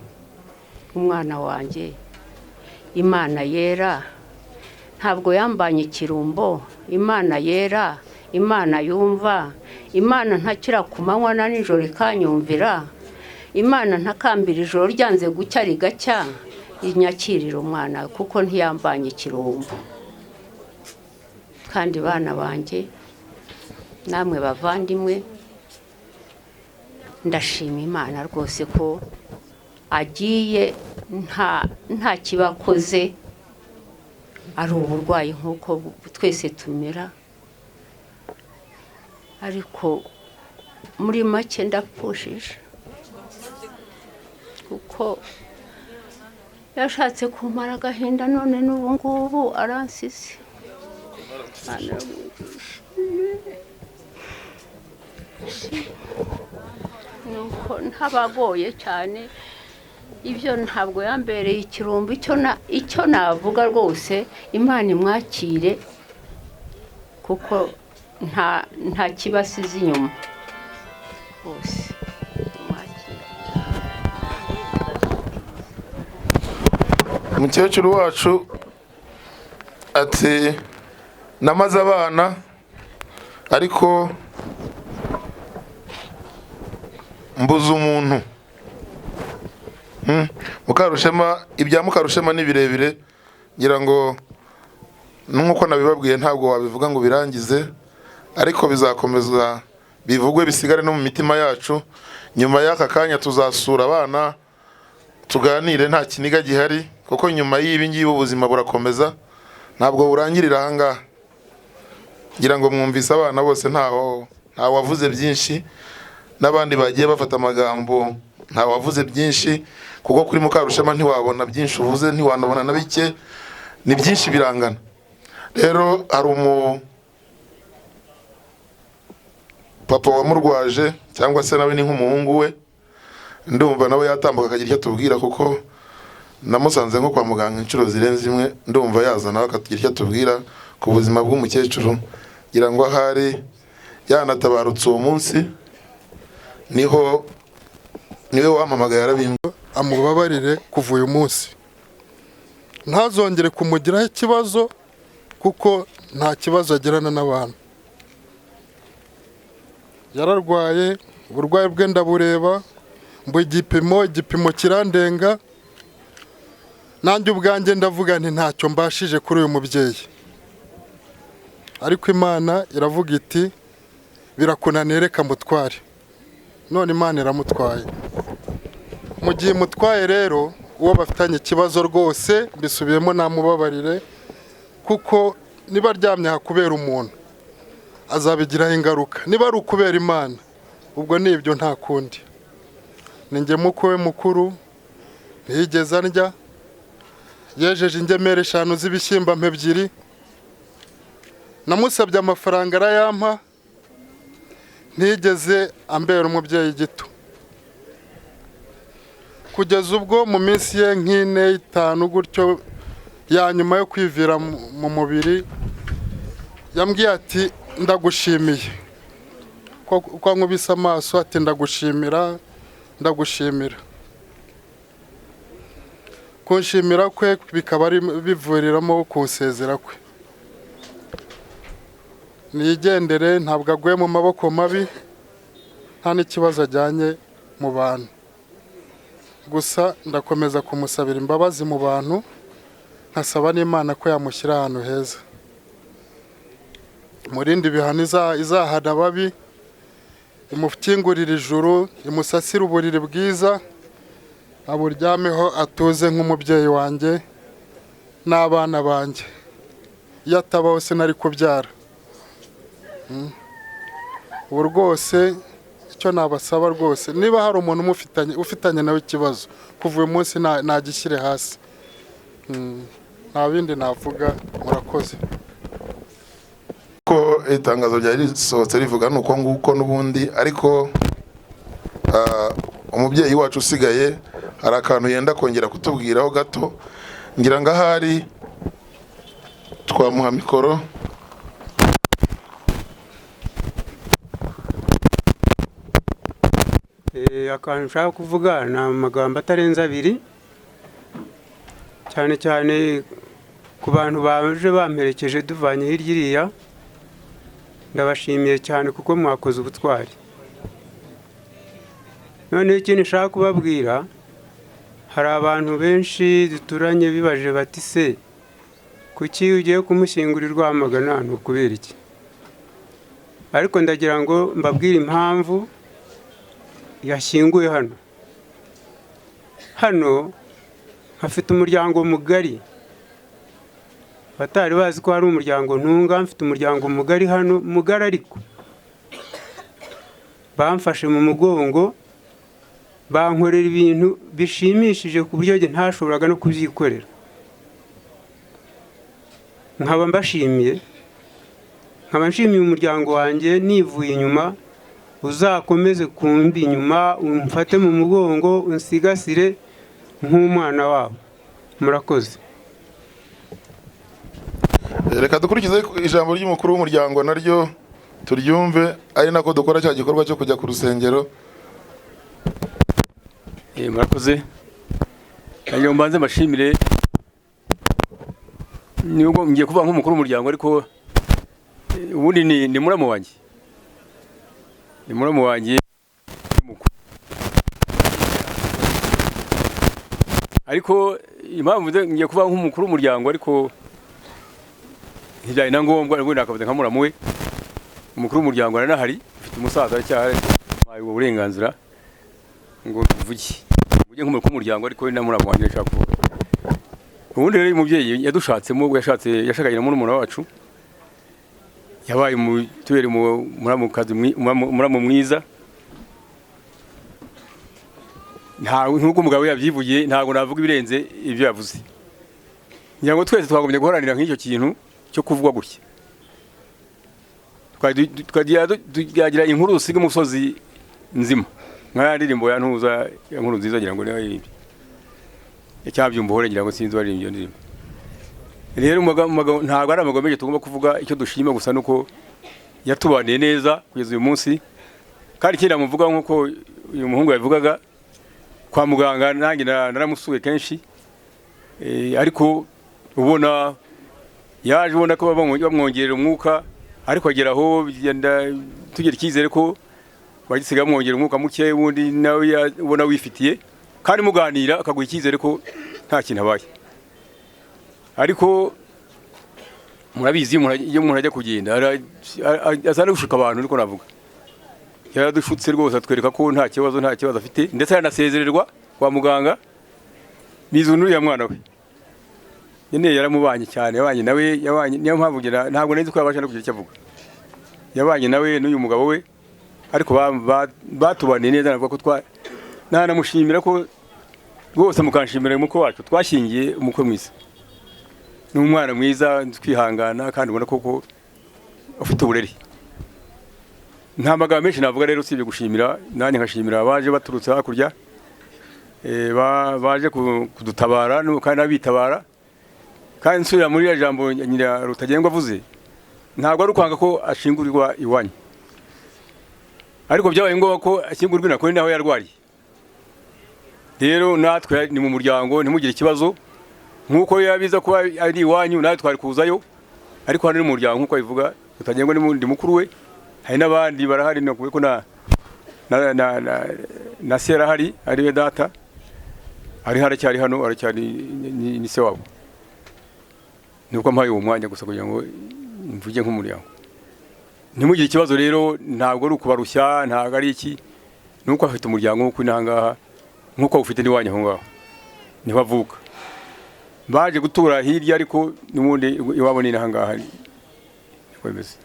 Umwana wanjye, Imana yera ntabwo yambanye ikirumbo, Imana yera, Imana yumva, Imana ntakira ku manywa na nijoro ikanyumvira, Imana ntakambira ijoro ryanze gucya rigacya, inyakirira umwana kuko ntiyambanye ikirumbo. Kandi bana banjye namwe bavandimwe, ndashima Imana rwose ko agiye nta kibakoze, ari uburwayi nk'uko twese tumera. Ariko muri make ndapfushije, kuko yashatse kumara agahinda, none n'ubu ngubu aransize. Nuko ntabagoye cyane, ibyo ntabwo yambereye ikirumbo. Icyo navuga rwose, Imana imwakire, kuko nta kibasize inyuma rwose. Umukecuru wacu ati namaze abana ariko mbuze umuntu. Mukarushema, ibya Mukarushema ni birebire, ngira ngo nk'uko nabibabwiye ntabwo wabivuga ngo birangize, ariko bizakomeza bivugwe bisigare no mu mitima yacu. Nyuma y'aka kanya tuzasura abana tuganire, nta kiniga gihari, kuko nyuma y'ibi ngibi ubuzima burakomeza, ntabwo burangirira aha ngaha. Ngira ngo mwumvise abana bose, ntaho ntawavuze byinshi, n'abandi bagiye bafata amagambo ntawavuze byinshi, kuko kuri Mukarushema ntiwabona byinshi uvuze, ntiwanabona na bike, ni byinshi birangana. Rero hari umu papa wamurwaje cyangwa se nawe ni nk'umuhungu we, ndumva nawe yatambuka akagira icyo atubwira, kuko namusanze nko kwa muganga inshuro zirenze imwe, ndumva yaza nawe akatugira icyo atubwira ku buzima bw'umukecuru. Ngira ngo ahari yanatabarutse uwo munsi, niho niwe wampamagaye arabimbwira. Amubabarire kuva uyu munsi ntazongere kumugiraho ikibazo, kuko nta kibazo agirana n'abantu. Yararwaye, uburwayi bwe ndabureba, mbu igipimo kirandenga, nanjye ubwanjye ndavuga nti ntacyo mbashije kuri uyu mubyeyi. Ariko Imana iravuga iti birakunaniye reka mutware. None Imana iramutwaye. Mu gihe mutwaye rero uwo bafitanye ikibazo rwose mbisubiyemo namubabarire, kuko niba aryamye hakubera umuntu azabigiraho ingaruka, niba ari ukubera Imana ubwo nibyo nta kundi. Ninjye mukwe mukuru, ntiyigeze andya, yejeje ingemeri 5 z'ibishyimbo 2, namusabye amafaranga arayampa, ntiyigeze ambera umubyeyi gito. Kugeza ubwo mu minsi ye nk'ine 5 gutyo ya nyuma yo kwivira mu mubiri, yambwiye ati ndagushimiye, ko nkubise amaso ati ndagushimira, ndagushimira. Kunshimira kwe bikaba ari bivuriramo kunsezera kwe. Niyigendere, ntabwo aguye mu maboko mabi, nta n'ikibazo ajyanye mu bantu. Gusa ndakomeza kumusabira imbabazi mu bantu, nkasaba n'Imana ko yamushyira ahantu heza, murindi bihano izahana babi, imukingurira ijuru, imusasire uburiri bwiza, aburyameho atuze nk'umubyeyi wanjye n'abana banjye. Iyo atabaho sinari kubyara. Ubu rwose icyo nabasaba rwose, niba hari umuntu ufitanye nawe ikibazo, kuva uyu munsi nagishyire hasi. Nta bindi navuga, murakoze. Ko itangazo ryari risohotse rivuga nuko nguko n'ubundi, ariko umubyeyi wacu usigaye hari akantu yenda kongera kutubwiraho gato, ngira ngo ahari twamuha mikoro. Akantu nshaka kuvuga ni amagambo atarenze 2, cyane cyane ku bantu baje bamperekeje duvanye hirya iriya, ndabashimiye cyane kuko mwakoze ubutwari. Noneho ikindi nshaka kubabwira, hari abantu benshi duturanye bibaje bati se kuki ugiye kumushyingura i Rwamagana, ni ukubera iki? Ariko ndagira ngo mbabwire impamvu yashyinguye hano. Hano hafite umuryango mugari, batari bazi ko hari umuryango ntunga, mfite umuryango mugari hano, mugari ariko bamfashe mu mugongo, bankorera ibintu bishimishije ku buryo ntashoboraga no kubyikorera. Nkaba mbashimiye, nkaba nshimiye umuryango wanjye nivuye inyuma, uzakomeze kumbi inyuma, umfate mu mugongo, unsigasire nk'umwana wabo. Murakoze. Reka dukurikize ijambo ry'umukuru w'umuryango naryo turyumve, ari nako dukora cya gikorwa cyo kujya ku rusengero. Murakoze. Nagira mbanze mbashimire Nubwo ngiye kuvuga nk'umukuru w'umuryango, ariko ubundi ni muramu wanjye, ni muramu wanjye mukuru. Ariko impamvu ngiye kuvuga nk'umukuru w'umuryango, ariko ntibyari na ngombwa, ubundi nakavuze nka muramu we. Umukuru w'umuryango aranahari, ufite umusaza aracyahari, mpaye ubwo burenganzira ngo mvuge nk'umukuru w'umuryango, ariko na muramu wanjye nshaka kuvuga. Ubundi rero uyu mubyeyi yadushatsemo, yashatse yashakanye na murumuna wacu, yabaye tubere muramukazi muramu mwiza. Nkuko umugabo yabyivugiye, ntabwo navuga ibirenze ibyo yavuze. Ngira ngo twese twagombye guharanira nk'icyo kintu cyo kuvugwa gutya, tukagira inkuru usiga umusozi nzima, nka ya ndirimbo ya Ntuza ya Nkuru Nziza, ngira ngo niyo yaririmbye Cyabyumva hore, ngira ngo sinzi waririmbye iyo ndirimbo. Rero ntabwo ari amagambo menshi tugomba kuvuga, icyo dushima gusa nuko yatubaniye neza kugeza uyu munsi. Kandi ikindi namuvuga nk'uko uyu muhungu yabivugaga, kwa muganga nanjye naramusuye kenshi, ariko ubona yaje ubona ko bamwongerera umwuka, ariko agera aho bigenda tugira icyizere ko bagisiga bamwongerera umwuka muke, ubundi nawe ubona wifitiye, kandi muganira akaguha icyizere ko nta kintu abaye. Ariko murabizi iyo umuntu ajya kugenda aza no gushuka abantu, niko navuga. Yaradushutse rwose, atwereka ko nta kibazo afite, ndetse aranasezererwa kwa muganga bizu n'uriya mwana we nyine yaramubanye cyane, yabanye nawe, yabanye, niyo mpamvu ntabwo nzi ko yabasha no kugira icyo avuga. Yabanye nawe n'uyu mugabo we, ariko batubaniye neza, navuga ko nanamushimira ko rwose, mukanshimira umukwe wacu twashyingiye, umukwe mwiza, ni umwana mwiza, twihangana, kandi ubona koko ufite uburere. Nta magambo menshi navuga rero usibye gushimira, nanjye nkashimira abaje baturutse hakurya, baje kudutabara kandi n'abitabara. Kandi nsubira muri ya jambo nyira Rutagengwa avuze, ntabwo ari ukwanga ko ashingurirwa iwanyu, ariko byabaye ngombwa ko ashyingurwa inakuri naho yarwariye. Rero natwe ni mu muryango, ntimugire ikibazo, nk'uko yabiza kuba ari iwanyu natwe twari kuzayo, ariko hano ni mu muryango nk'uko abivuga Rutagengwa ni mukuru we, hari n'abandi barahari, nakuye ko na se arahari, ari we data, ari haracyari hano, aracyari ni se wabo. Nuko mpaye uwo mwanya gusa kugira ngo mvuge nk'umuryango. Ntimugire ikibazo rero, ntabwo ari ukubarushya, ntabwo ari iki, nuko afite umuryango nk'uko inahangaha, nk'uko ufite n'iwanyu aho ngaho niho avuka. Baje gutura hirya, ariko n'ubundi iwabo ni inahangaha, niko bimeze.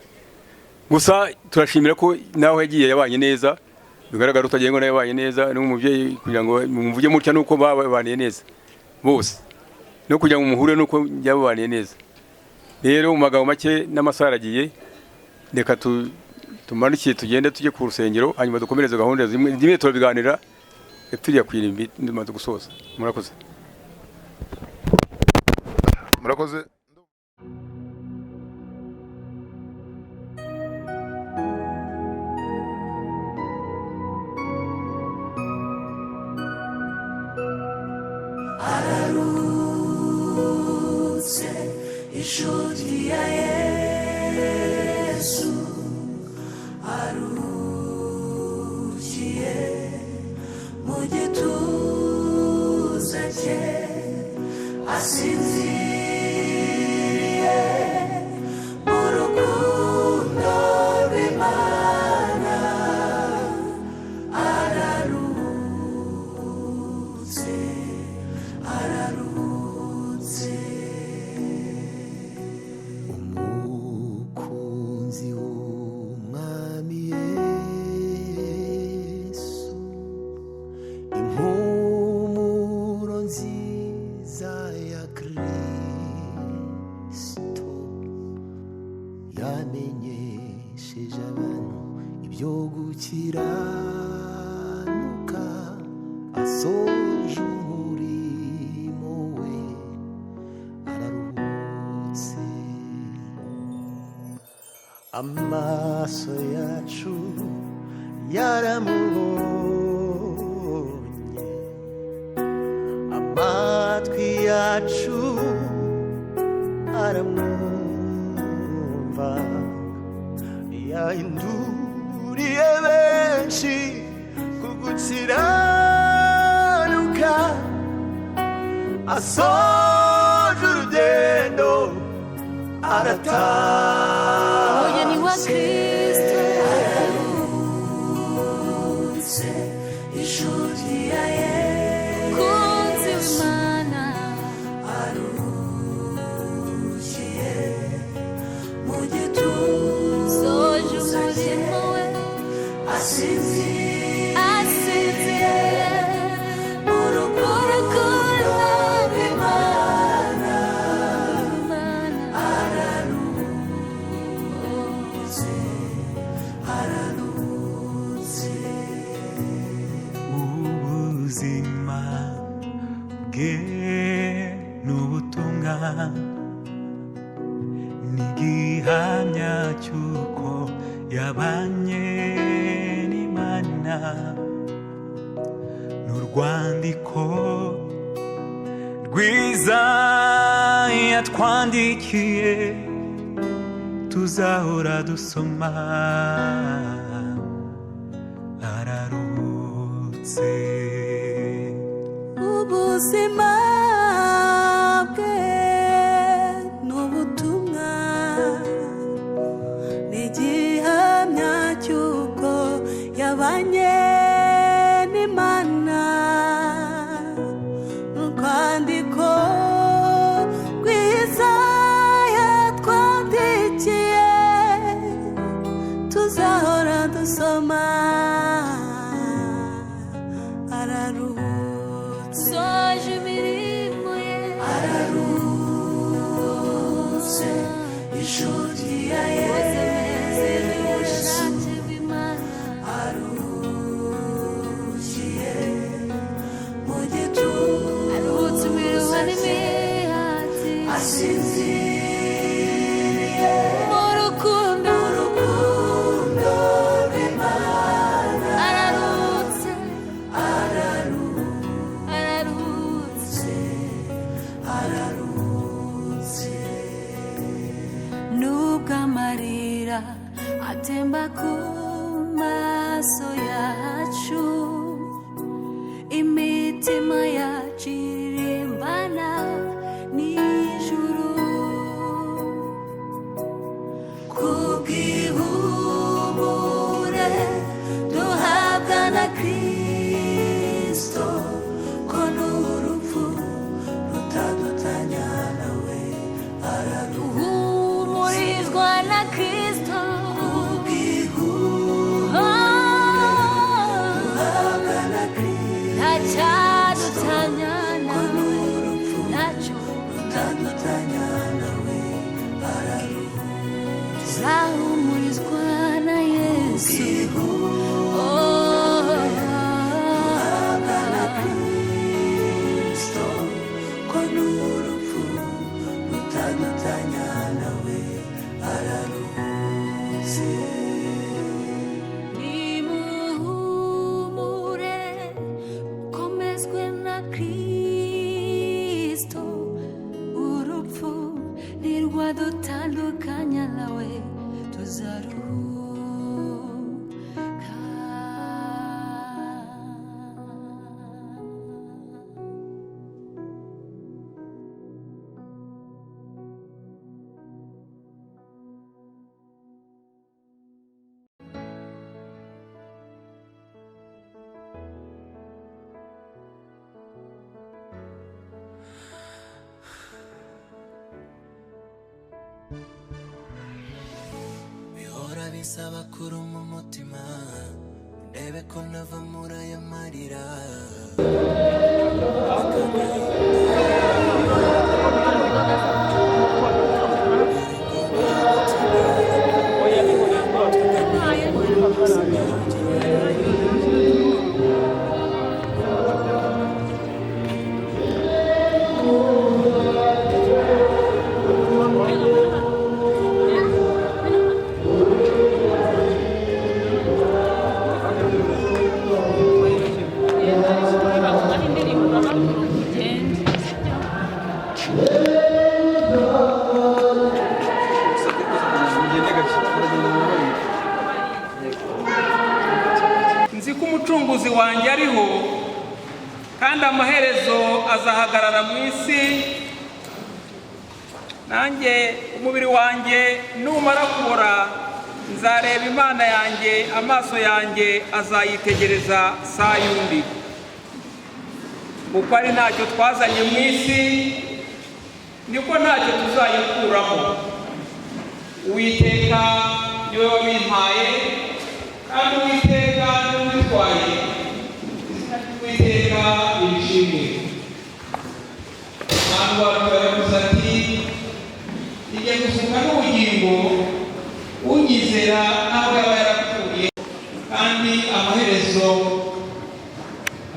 Gusa turashimira ko naho yagiye yabanye neza, bigaragara Rutagengwa nawe yabanye neza n'umubyeyi, kugira ngo mumvuge mutya nuko babaniye neza bose, no kugira ngo muhure nuko yababaniye neza. Rero mu magambo make n'amasaha aragiye, reka tumanukiye tugende tujye ku rusengero, hanyuma dukomereze gahunda zimwe turabiganira tujya kwirimbi ndimaze gusoza. Murakoze. Murakoze. Ararutse inshuti ya Yesu, arukiye mu gituza cye, asinziriye mu rukundo rw'Imana. Ararutse, ararutse. Umukunzi w'Umwami Yesu, impumuro nziza ya Kristo, yamenyesheje abantu ibyo gukiranuka, asoje umurimo we, araruhutse. Amaso yacu yaramubonye, amatwi yacu Baramwumva, yahinduriye benshi ku gukiranuka, asoje urugendo arataha. Umugeni wa Kristo Aruhutse, inshuti ya Yesu kunzi w'Imana aruhukiye mu gituza soje cye, umurimo we asinziriye asinziriye mu rukundo rw'Imana. Araruhutse, araruhutse. Ubuzima bwe n'ubutumwa ni igihamya cy'uko yabanye n'Imana, n'urwandiko rwiza yatwandikiye tuzahora dusoma. Araruhutse. Ubuzima bwe n'ubutumwa ni igihamya cy'uko yabanye n'Imana, urwandiko rwiza yatwandikiye tuzahora dusoma. Araruhutse, soje imirimo ye, Araruhutse, inshuti ya Yesu ubushake bw'Imana aruhukiye mu gituza aruhutse imiruho cye, n'imihati asinziriye mu rukundo mu rukundo rw'Imana. Araruhutse, Araruhutse, araruhutse, araruhutse. Nubwo amarira atemba ku maso yacu, imitima yacu iririmbana n'ijuru Kubw'ihumure duhabwa na Kristo, ko n'urupfu rutadutanya nawe. Araruhutse. Uhumurizwa na Kristo. Kubw'ihumure duhabwa na Kristo, Ntacyadutanya ko nawe, n'urupfu ntacyo rutadutanya nawe. Araruhutse. Tuzahumurizwa na Yesu. Oh, Duhabwa na Kristo, ko n'urupfu rutadutanya nawe. Araruhutse. Nimuhumure, komezwe na Kristo, urupfu ntirwadutandukanya nawe, tuzaruhuka. Bihora bisaba kuruma umutima, ndebe ko nava muri aya marira. Thank you. Kandi amaherezo azahagarara mu isi. Nanjye umubiri wanjye numara kubora, nzareba Imana yanjye, amaso yanjye azayitegereza saa yundi. Kuko ari ntacyo twazanye mu isi, niko ntacyo tuzayikuramo. Uwiteka niwe wabimpaye, kandi Uwiteka niwe ubitwaye. Izina ry'Uwiteka nirishimwe. Umwami wacu yaravuze ati: "Igiye gusuka n'ubugingo, unyizera ntabwo yaba yarapfuye, kandi amaherezo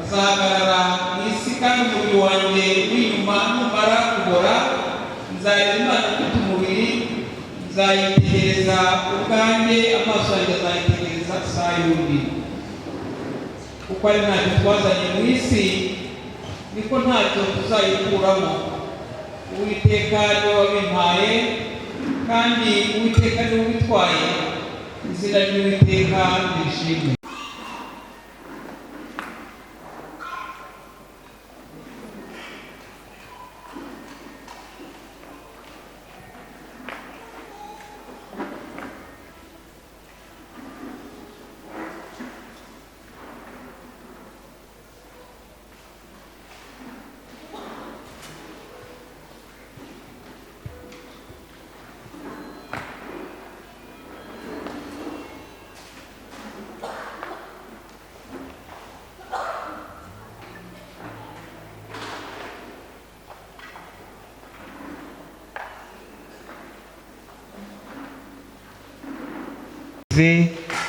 azahagarara mu isi. Kandi umubiri wanjye w'inyuma numara kubora, nzareba Imana ifite umubiri, nzayitegereza ubwanjye, amaso yanjye azayitegereza saa yundi. Kuko ari ntacyo twazanye mu isi, niko ntacyo tuzayikuramo. Uwiteka niwe wabimpaye, kandi Uwiteka niwe ubitwaye. Izina ry'Uwiteka nirishimwe."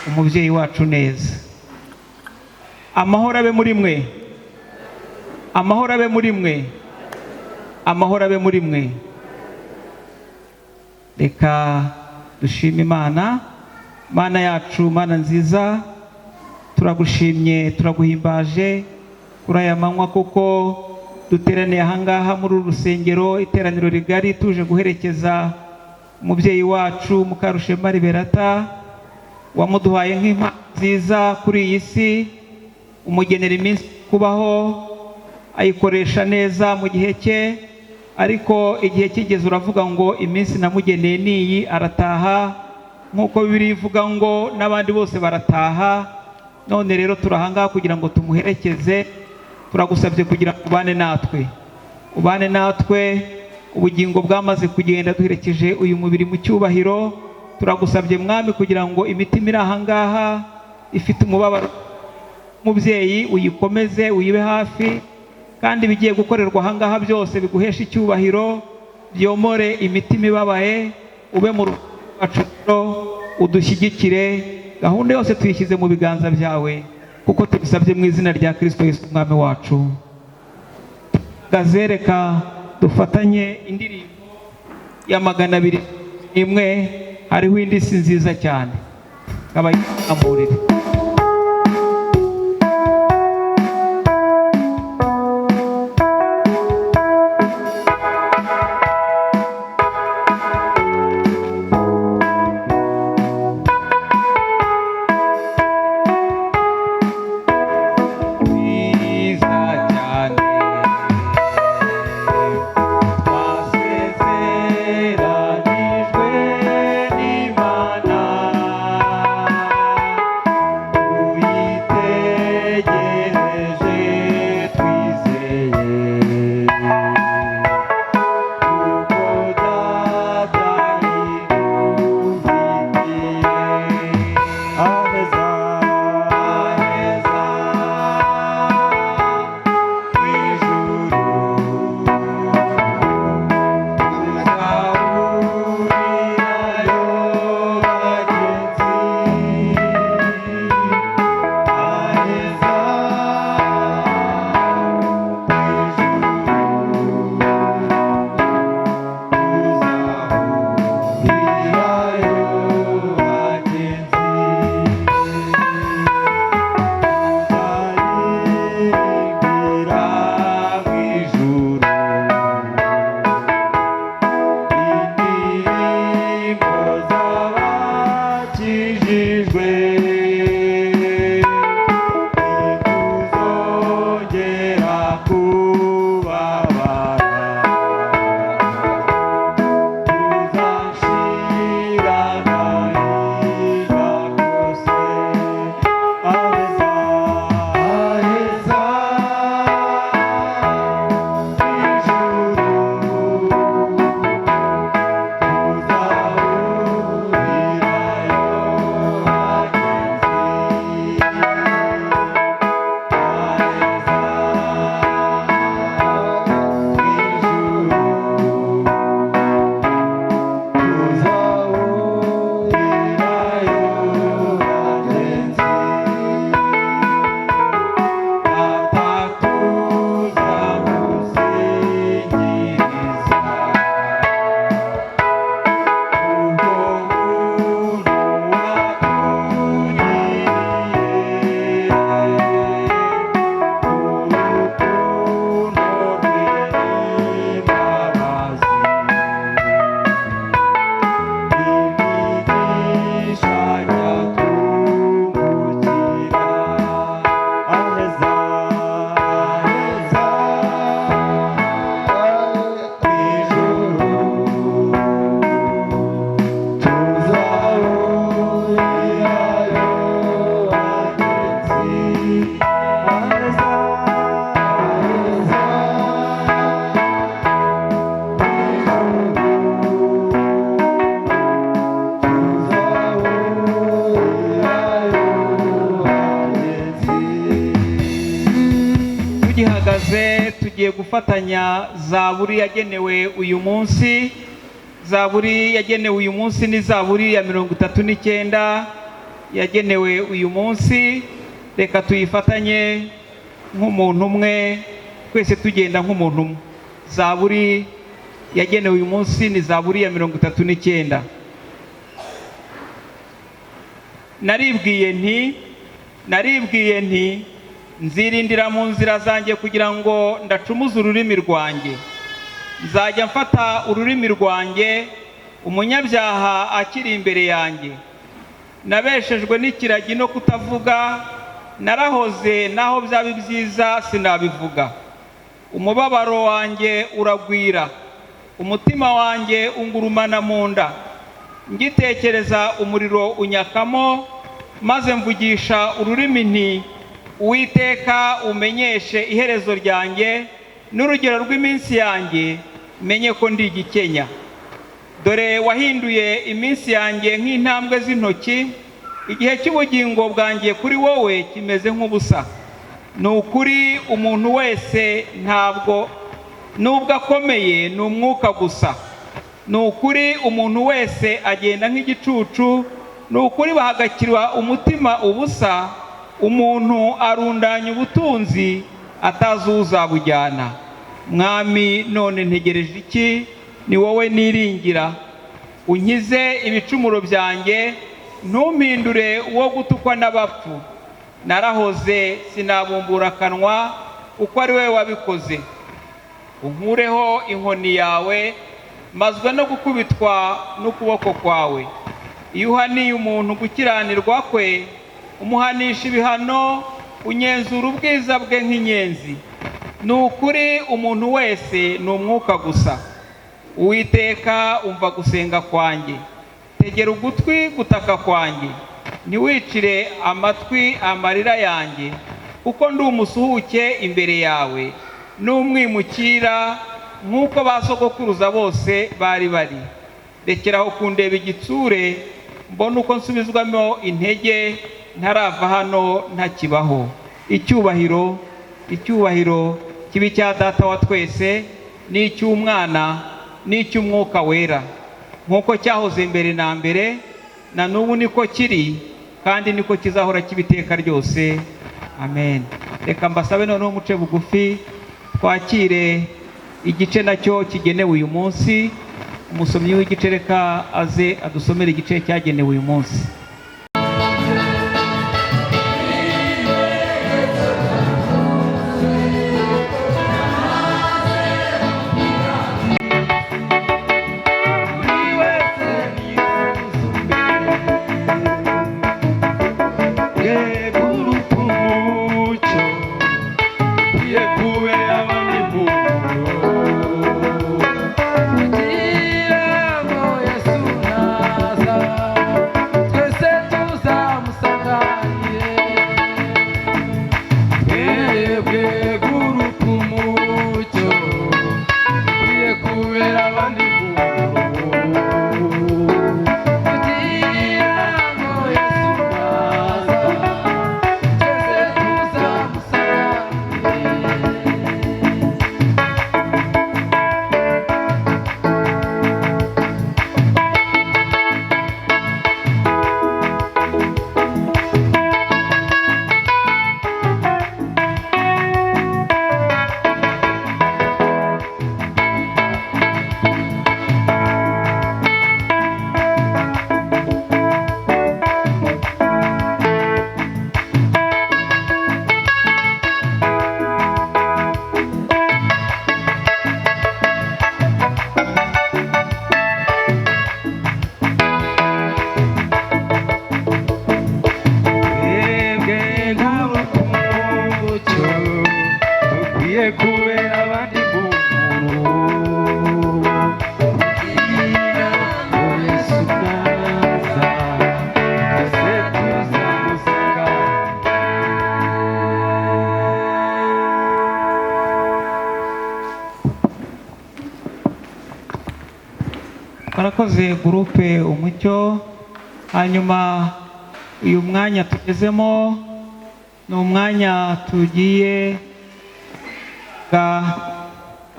Umubyeyi wacu neza. Amahoro abe muri mwe, amahoro abe muri mwe, amahoro abe muri mwe. Reka dushime Imana. Mana yacu, Mana nziza, turagushimye, turaguhimbaje kuri aya manywa, kuko duteraniye ahangaha muri uru rusengero, iteraniro rigari, tuje guherekeza umubyeyi wacu Mukarushema Liberata, wamuduhaye nk'impano nziza kuri iyi si, umugenera iminsi kubaho, ayikoresha neza mu gihe cye. Ariko igihe kigeze uravuga ngo iminsi namugeneye niyi, arataha, nk'uko Bibiliya ivuga ngo n'abandi bose barataha. None rero turahangaha kugira ngo tumuherekeze. Turagusabye kugira ngo ubane natwe, ubane natwe. Ubugingo bwamaze kugenda, duherekeje uyu mubiri mu cyubahiro. Turagusabye Mwami kugira ngo imitima iri ahangaha ifite umubabaro, mubyeyi uyikomeze, uyibe hafi, kandi ibigiye gukorerwa ahangaha byose biguheshe icyubahiro, byomore imitima ibabaye. Ube mu rwacu, udushyigikire. Gahunda yose tuyishyize mu biganza byawe, kuko tubisabye mu izina rya Kristo Yesu Umwami wacu. Gazereka dufatanye indirimbo ya 201, hariho indi si nziza cyane, abayamurire. Twasezeranijwe n'Imana. Twese tugiye gufatanya zaburi yagenewe uyu munsi. Zaburi yagenewe uyu munsi ni zaburi ya 39 yagenewe uyu munsi. Reka tuyifatanye nk'umuntu umwe, twese tugenda nk'umuntu umwe. Zaburi yagenewe uyu munsi ni zaburi ya 39. Naribwiye nti nzirindira mu nzira zanjye kugira ngo ndacumuza ururimi rwanjye. Nzajya mfata ururimi rwanjye, umunyabyaha akiri imbere yanjye. Nabeshejwe n'ikiragi no kutavuga, narahoze naho byaba ibyiza sinabivuga. Umubabaro wanjye uragwira, umutima wanjye ungurumana mu nda. Ngitekereza umuriro unyakamo, maze mvugisha ururimi nti Uwiteka umenyeshe iherezo ryanjye n'urugero rw'iminsi yanjye, menye ko ndi igikenya. Dore wahinduye iminsi yanjye nk'intambwe z'intoki, igihe cy'ubugingo bwanjye kuri wowe kimeze nk'ubusa. Ni ukuri umuntu wese ntabwo nubwo akomeye ni umwuka gusa. Ni ukuri umuntu wese agenda nk'igicucu, ni ukuri bahagakirwa umutima ubusa. Umuntu arundanya ubutunzi atazi uzabujyana. Mwami, none ntegereje iki? Ni wowe niringira. Unkize ibicumuro byanjye, ntumpindure uwo gutukwa n'abapfu. Narahoze sinabumbura akanwa, uko ari wowe wabikoze. Unkureho inkoni yawe, mazwe no gukubitwa n'ukuboko kwawe. Iyo uhaniye umuntu gukiranirwa kwe, umuhanisha ibihano, unyenzura ubwiza bwe nk'inyenzi. Ni ukuri umuntu wese ni umwuka gusa. Uwiteka, umva gusenga kwanjye, tegera ugutwi gutaka kwanjye, ntiwicire amatwi amarira yanjye, kuko ndi umusuhuke imbere yawe n'umwimukira nk'uko ba sogokuruza bose bari bari. Rekeraho kundeba igitsure, mbone uko nsubizwamo intege, ntarava hano ntakibaho. Icyubahiro, icyubahiro kibi cya Data wa twese, n'icy'Umwana, n'icy'Umwuka Wera, nk'uko cyahoze mbere na mbere, na n'ubu niko kiri, kandi niko kizahora kibiteka ryose. Amen. Reka mbasabe noneho muce bugufi twakire igice nacyo kigenewe uyu munsi. Umusomyi w'igice reka aze adusomere igice cyagenewe uyu munsi. Barakoze gurupe Umucyo. Hanyuma uyu mwanya tugezemo ni umwanya tugiye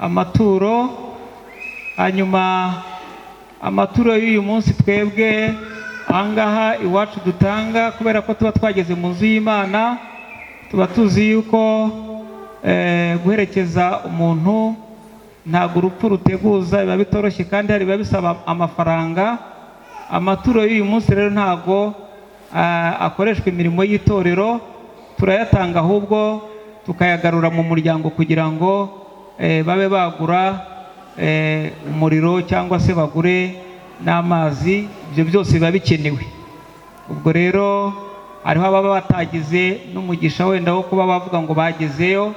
Amaturo, hanyuma amaturo y'uyu munsi twebwe ahangaha iwacu dutanga, kubera ko tuba twageze mu nzu y'Imana, tuba tuzi yuko guherekeza umuntu ntabwo urupfu ruteguza, biba bitoroshye kandi hari biba bisaba amafaranga. Amaturo y'uyu munsi rero ntabwo akoreshwa imirimo y'itorero, turayatanga ahubwo tukayagarura mu muryango kugira ngo babe bagura umuriro cyangwa se bagure n'amazi, ibyo byose biba bikenewe. Ubwo rero hariho ababa batagize n'umugisha wenda wo kuba bavuga ngo bagezeyo,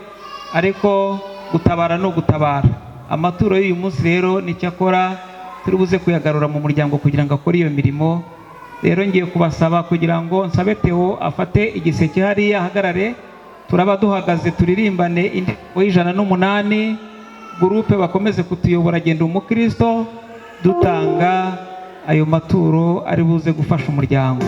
ariko gutabara ni ugutabara. Amaturo y'uyu munsi rero nicyo akora, turi buze kuyagarura mu muryango kugira ngo akore iyo mirimo. Rero ngiye kubasaba kugira ngo nsabe Theo afate igiseke hariya ahagarare, turaba duhagaze turirimbane indirimbo y'108, gurupe bakomeze kutuyobora Genda Umukristo, dutanga ayo maturo ari buze gufasha umuryango.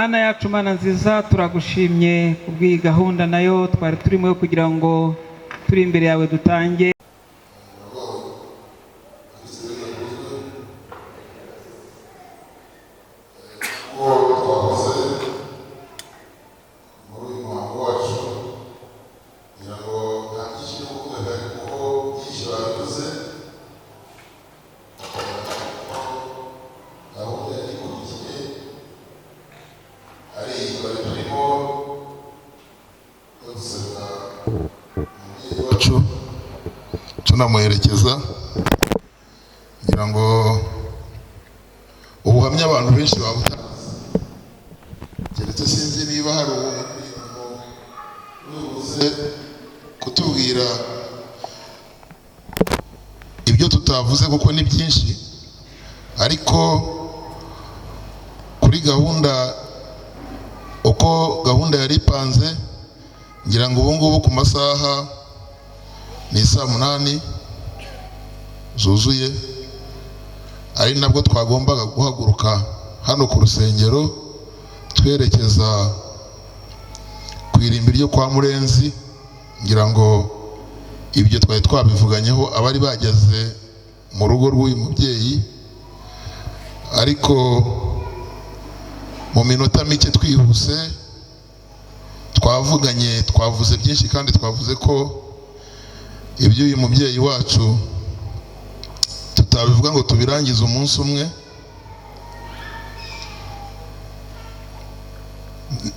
Mana yacu, Mana nziza, turagushimye kubw'iyi gahunda nayo twari turimo yo kugira ngo turi imbere yawe dutange. Twakoze muri uyu muhango wacu, kugira ngo nta byinshi byo kuvuga bihari kuko byinshi babivuze. Gahunda yari ikurikiye ari iyi twari turimo yo gusabira umubyeyi wacu tunamuherekeza, kugira ngo ubuhamya abantu benshi babutanze, keretse sinzi niba hari uwo ubuze kutubwira ibyo tutavuze, kuko ni byinshi. Ariko kuri gahunda, uko gahunda yari ipanze, ngira ngo ubu ngubu ku masaha ni saa 8 zuzuye, ari nabwo twagombaga guhaguruka hano ku rusengero twerekeza ku irimbi ryo kwa Murenzi. Ngira ngo ibyo twari twabivuganyeho abari bageze mu rugo rw'uyu mubyeyi. Ariko mu minota mike twihuse twavuganye, twavuze byinshi, kandi twavuze ko iby'uyu mubyeyi wacu tutabivuga ngo tubirangize umunsi umwe.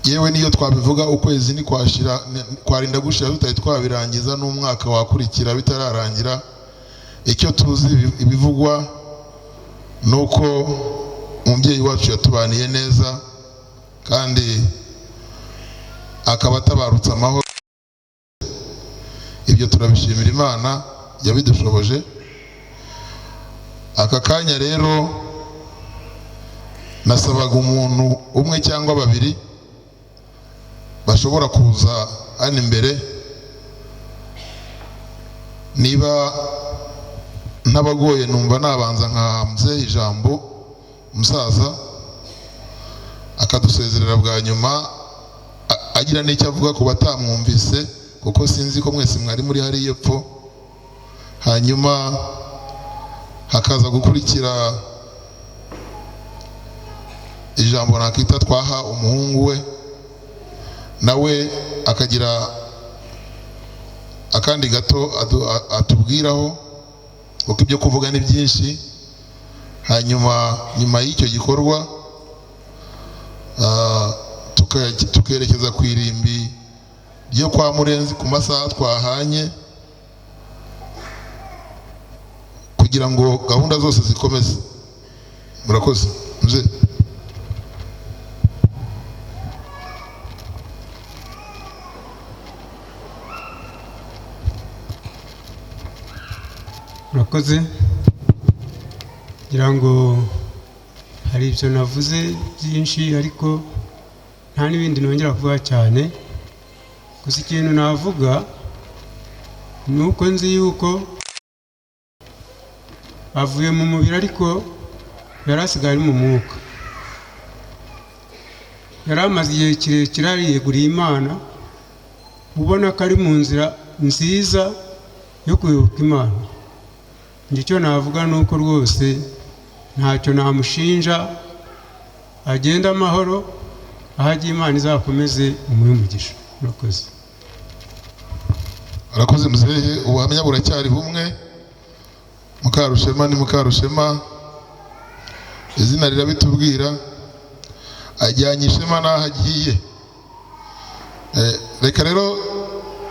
Yewe, niyo twabivuga ukwezi ntikwashira, kwarinda gushira tutari twabirangiza, n'umwaka wakurikira bitararangira. Icyo tuzi, ibivugwa ni uko umubyeyi wacu yatubaniye neza kandi akaba atabarutse amahoro. Ibyo turabishimira Imana yabidushoboje. Aka kanya rero nasabaga umuntu umwe cyangwa babiri bashobora kuza hano imbere, niba ntabagoye. Numva nabanza nkahamze ijambo umusaza akadusezerera bwa nyuma, agira n'icyo avuga ku batamwumvise, kuko sinzi ko mwese mwari muri hariya epfo. Hanyuma hakaza gukurikira ijambo nakita twaha umuhungu we, nawe akagira akandi gato atubwiraho, kuko ibyo kuvuga ni byinshi. Hanyuma nyuma y'icyo gikorwa tukerekeza ku irimbi ryo kwa Murenzi ku masaha twahanye, kugira ngo gahunda zose zikomeze. Murakoze, mzee. Murakoze. Ngira ngo hari ibyo navuze byinshi, ariko nta n'ibindi nongera kuvuga cyane. Gusa ikintu navuga ni uko nzi yuko avuye mu mubiri, ariko yari asigaye ari mu mwuka. Yari amaze igihe kirekire yariyeguriye Imana, ubona ko ari mu nzira nziza yo kuyoboka Imana. Njye icyo navuga ni uko rwose ntacyo namushinja, agenda amahoro, aho agiye Imana izakomeze umuhe umugisha. Murakoze. Arakoze muzehe. Ubuhamya buracyari bumwe. Mukarushema ni Mukarushema, izina rirabitubwira, ajyanye ishema n'aho agiye. Reka rero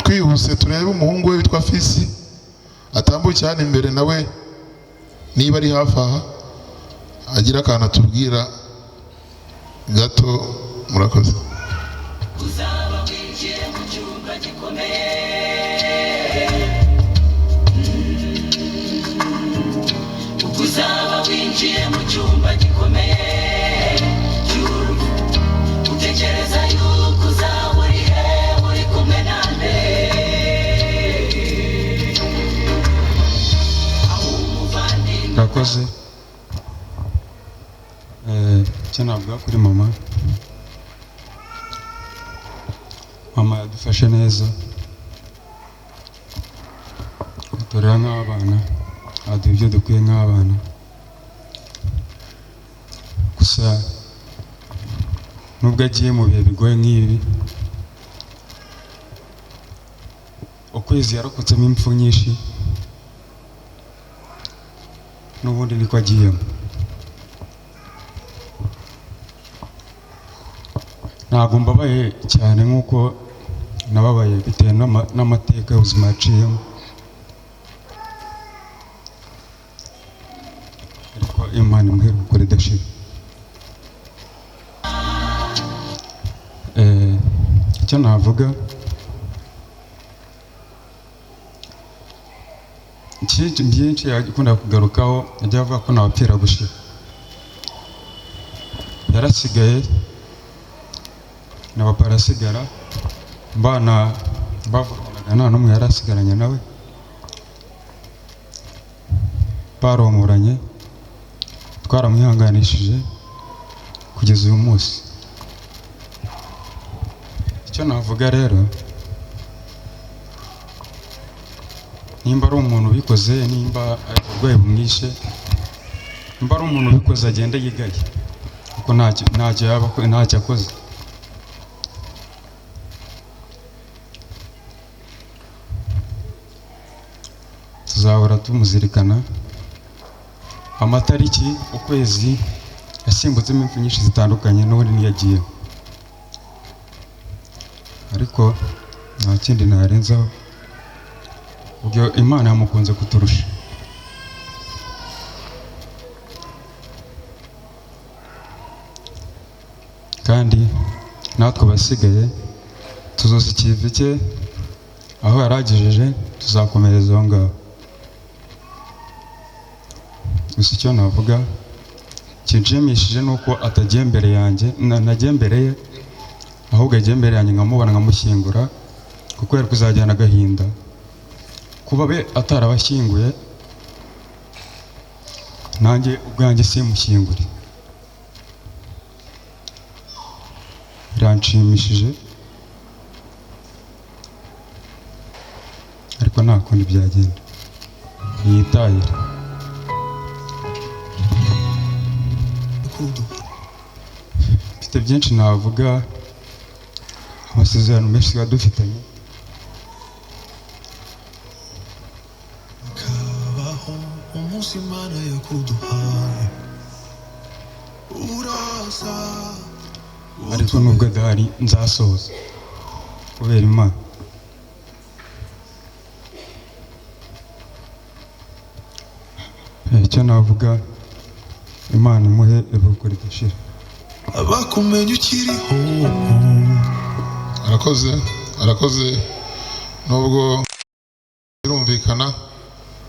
twihuse turebe umuhungu we witwa Fisi atambuke hano imbere, nawe niba ari hafi aha agira akantu atubwira gato. Murakoze. Uzaba winjiye mu cyumba gikomeye, ubwo uzaba winjiye mu cyumba gikomeye cy'urupfu, utekereza yuko uzaba uri he, uri kumwe nande? Aho umuvandimwe Murakoze. Icyo navuga kuri mama, Mama yadufashe neza, aturera nk'abana, aduha ibyo dukwiye nk'abana. Gusa nubwo agiye mu bihe bigoye nk'ibi, ukwezi yarokotsemo impfu nyinshi, n'ubundi niko agiyemo. Ntabwo mbabaye cyane nk'uko nababaye bitewe n'amateka y'ubuzima yaciyemo, ariko Imana imuhe iruhuko ridashira. Icyo navuga byinshi yakunda kugarukaho, yajya avuga ko ntawapfira gushira. Yarasigaye na papa arasigara, mbana bavuganaga nta n'umwe yari asigaranye nawe, baromoranye, twaramwihanganishije kugeza uyu munsi. Icyo navuga rero, nimba ari umuntu ubikoze, nimba ari uburwayi bumwishe, nimba ari umuntu ubikoze agende yigaye, kuko ntacyo yaba ntacyo akoze. Tuzahora tumuzirikana. Amatariki, ukwezi yasimbutsemo impfu nyinshi zitandukanye, n'ubundi ntiyagiye, ariko nta kindi narenzaho. Ubwo Imana yamukunze kuturusha. Kandi natwe abasigaye tuzosa ikivi cye aho yaragejeje, tuzakomereza aho ngaho. Gusa icyo navuga kinshimishije ni uko atagiye imbere yanjye, nagiye imbere ye, ahubwo agiye imbere yanjye nkamubona nkamushyingura, kuko yari kuzajyana agahinda kuba be atarabashyinguye, nanjye ubwanjye simushyingure. Biranshimishije, ariko nta kundi byagenda, ntiyitahire. Mfite byinshi navuga, amasezerano menshi tuba dufitanye. Kabaho umunsi Imana yakuduhaye uraza, ariko nubwo adahari nzasohoza kubera Imana. Icyo navuga, Imana imuhe iruhuko ridashira. Abakumenya ukiriho. Arakoze, arakoze, nubwo birumvikana,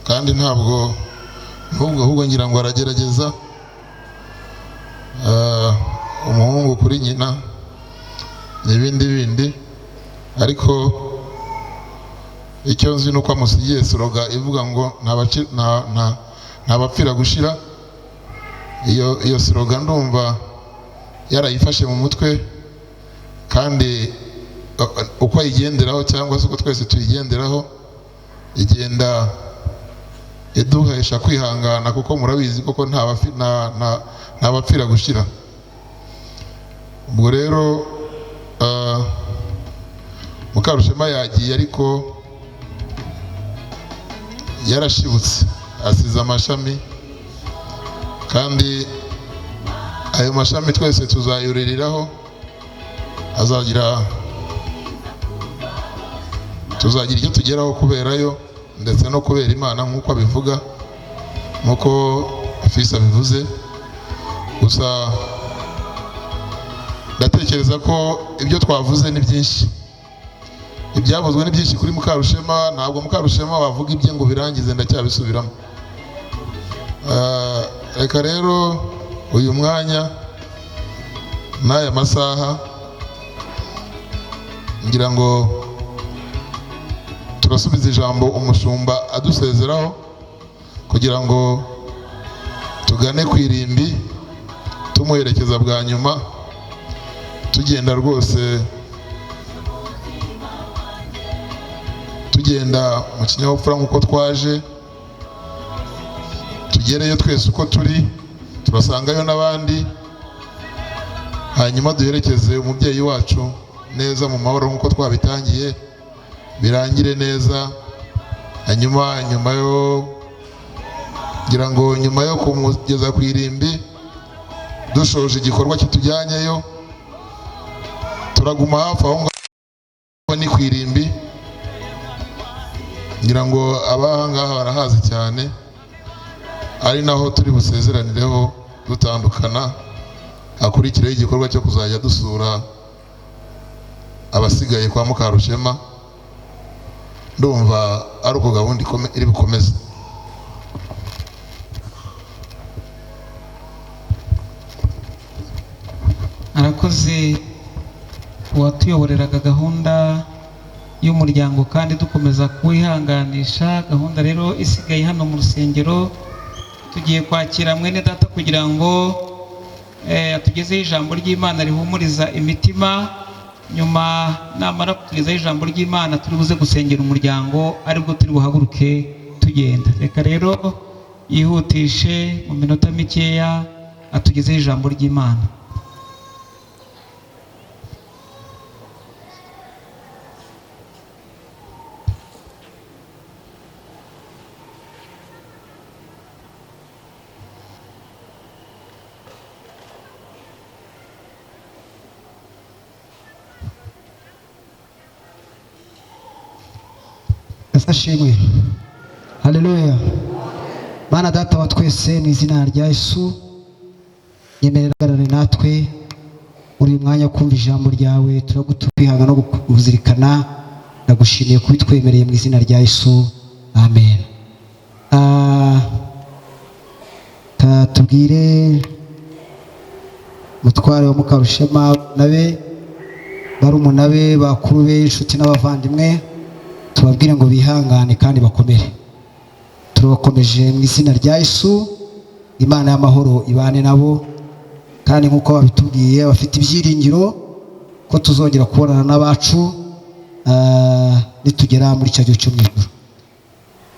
kandi ntabwo nubwo ahubwo ngira ngo aragerageza. Umuhungu kuri nyina n'ibindi bindi, ariko icyo nzi ni uko amusigiye soroga ivuga ngo ntabapfira gushira. Iyo soroga ndumva yarayifashe mu mutwe, kandi uko ayigenderaho cyangwa se uko twese tuyigenderaho, igenda iduhesha kwihangana, kuko murabizi koko ntabapfira gushira. Ubwo rero Mukarushema yagiye, ariko yarashibutse, asize amashami, kandi ayo mashami twese tuzayuririraho, tuzagira icyo tugeraho kuberayo, ndetse no kubera Imana nk'uko abivuga, nk'uko Fisi abivuze. Gusa ndatekereza ko ibyo twavuze ni byinshi, ibyavuzwe ni byinshi kuri Mukarushema. Ntabwo Mukarushema wavuga ibye ngo birangize, ndacyabisubiramo. Reka rero uyu mwanya n'aya masaha ngira ngo turasubiza ijambo umushumba adusezeraho, kugira ngo tugane ku irimbi tumuherekeza bwa nyuma, tugenda rwose Tugenda mu kinyabupfura nk'uko twaje, tugereyo twese uko turi, turasangayo n'abandi, hanyuma duherekeze umubyeyi wacu neza mu mahoro nk'uko twabitangiye, birangire neza. Hanyuma nyuma yo ngira ngo nyuma yo kumugeza ku irimbi, dushoje igikorwa kitujyanyeyo, turaguma hafi aho ngaho ni ku irimbi. Ngira ngo abaha ngaha barahazi cyane, ari naho turi busezeranireho dutandukana, hakurikireho igikorwa cyo kuzajya dusura abasigaye kwa Mukarushema. Ndumva ari uko gahunda iri bukomeze. Arakoze uwatuyoboreraga gahunda y'umuryango, kandi dukomeza kuwihanganisha. Gahunda rero isigaye hano mu rusengero, tugiye kwakira mwene data kugira ngo atugezeho ijambo ry'Imana rihumuriza imitima. Nyuma namara kutugezaho ijambo ry'Imana, turi buze gusengera umuryango, aribwo turi buhaguruke tugenda. Reka rero yihutishe mu minota mikeya atugezeho ijambo ry'Imana. Yesu ashimwe. Haleluya. Mana data wa twese, mu izina rya Yesu, nyemerera uhagarare natwe muri uyu mwanya wo kumva ijambo ryawe. Turagutukwihanga no kuzirikana. Ndagushimiye kubitwemereye mu izina rya Yesu, amen. Tubwire mutware wa Mukarushema nabe barumuna be, bakuru be, inshuti n'abavandimwe, tubabwire ngo bihangane kandi bakomere. Turabakomeje mu izina rya Yesu. Imana y'amahoro ibane nabo, kandi nk'uko babitubwiye bafite ibyiringiro ko tuzongera kubonana n'abacu nitugera muri cya gihe cyo mu ijuru.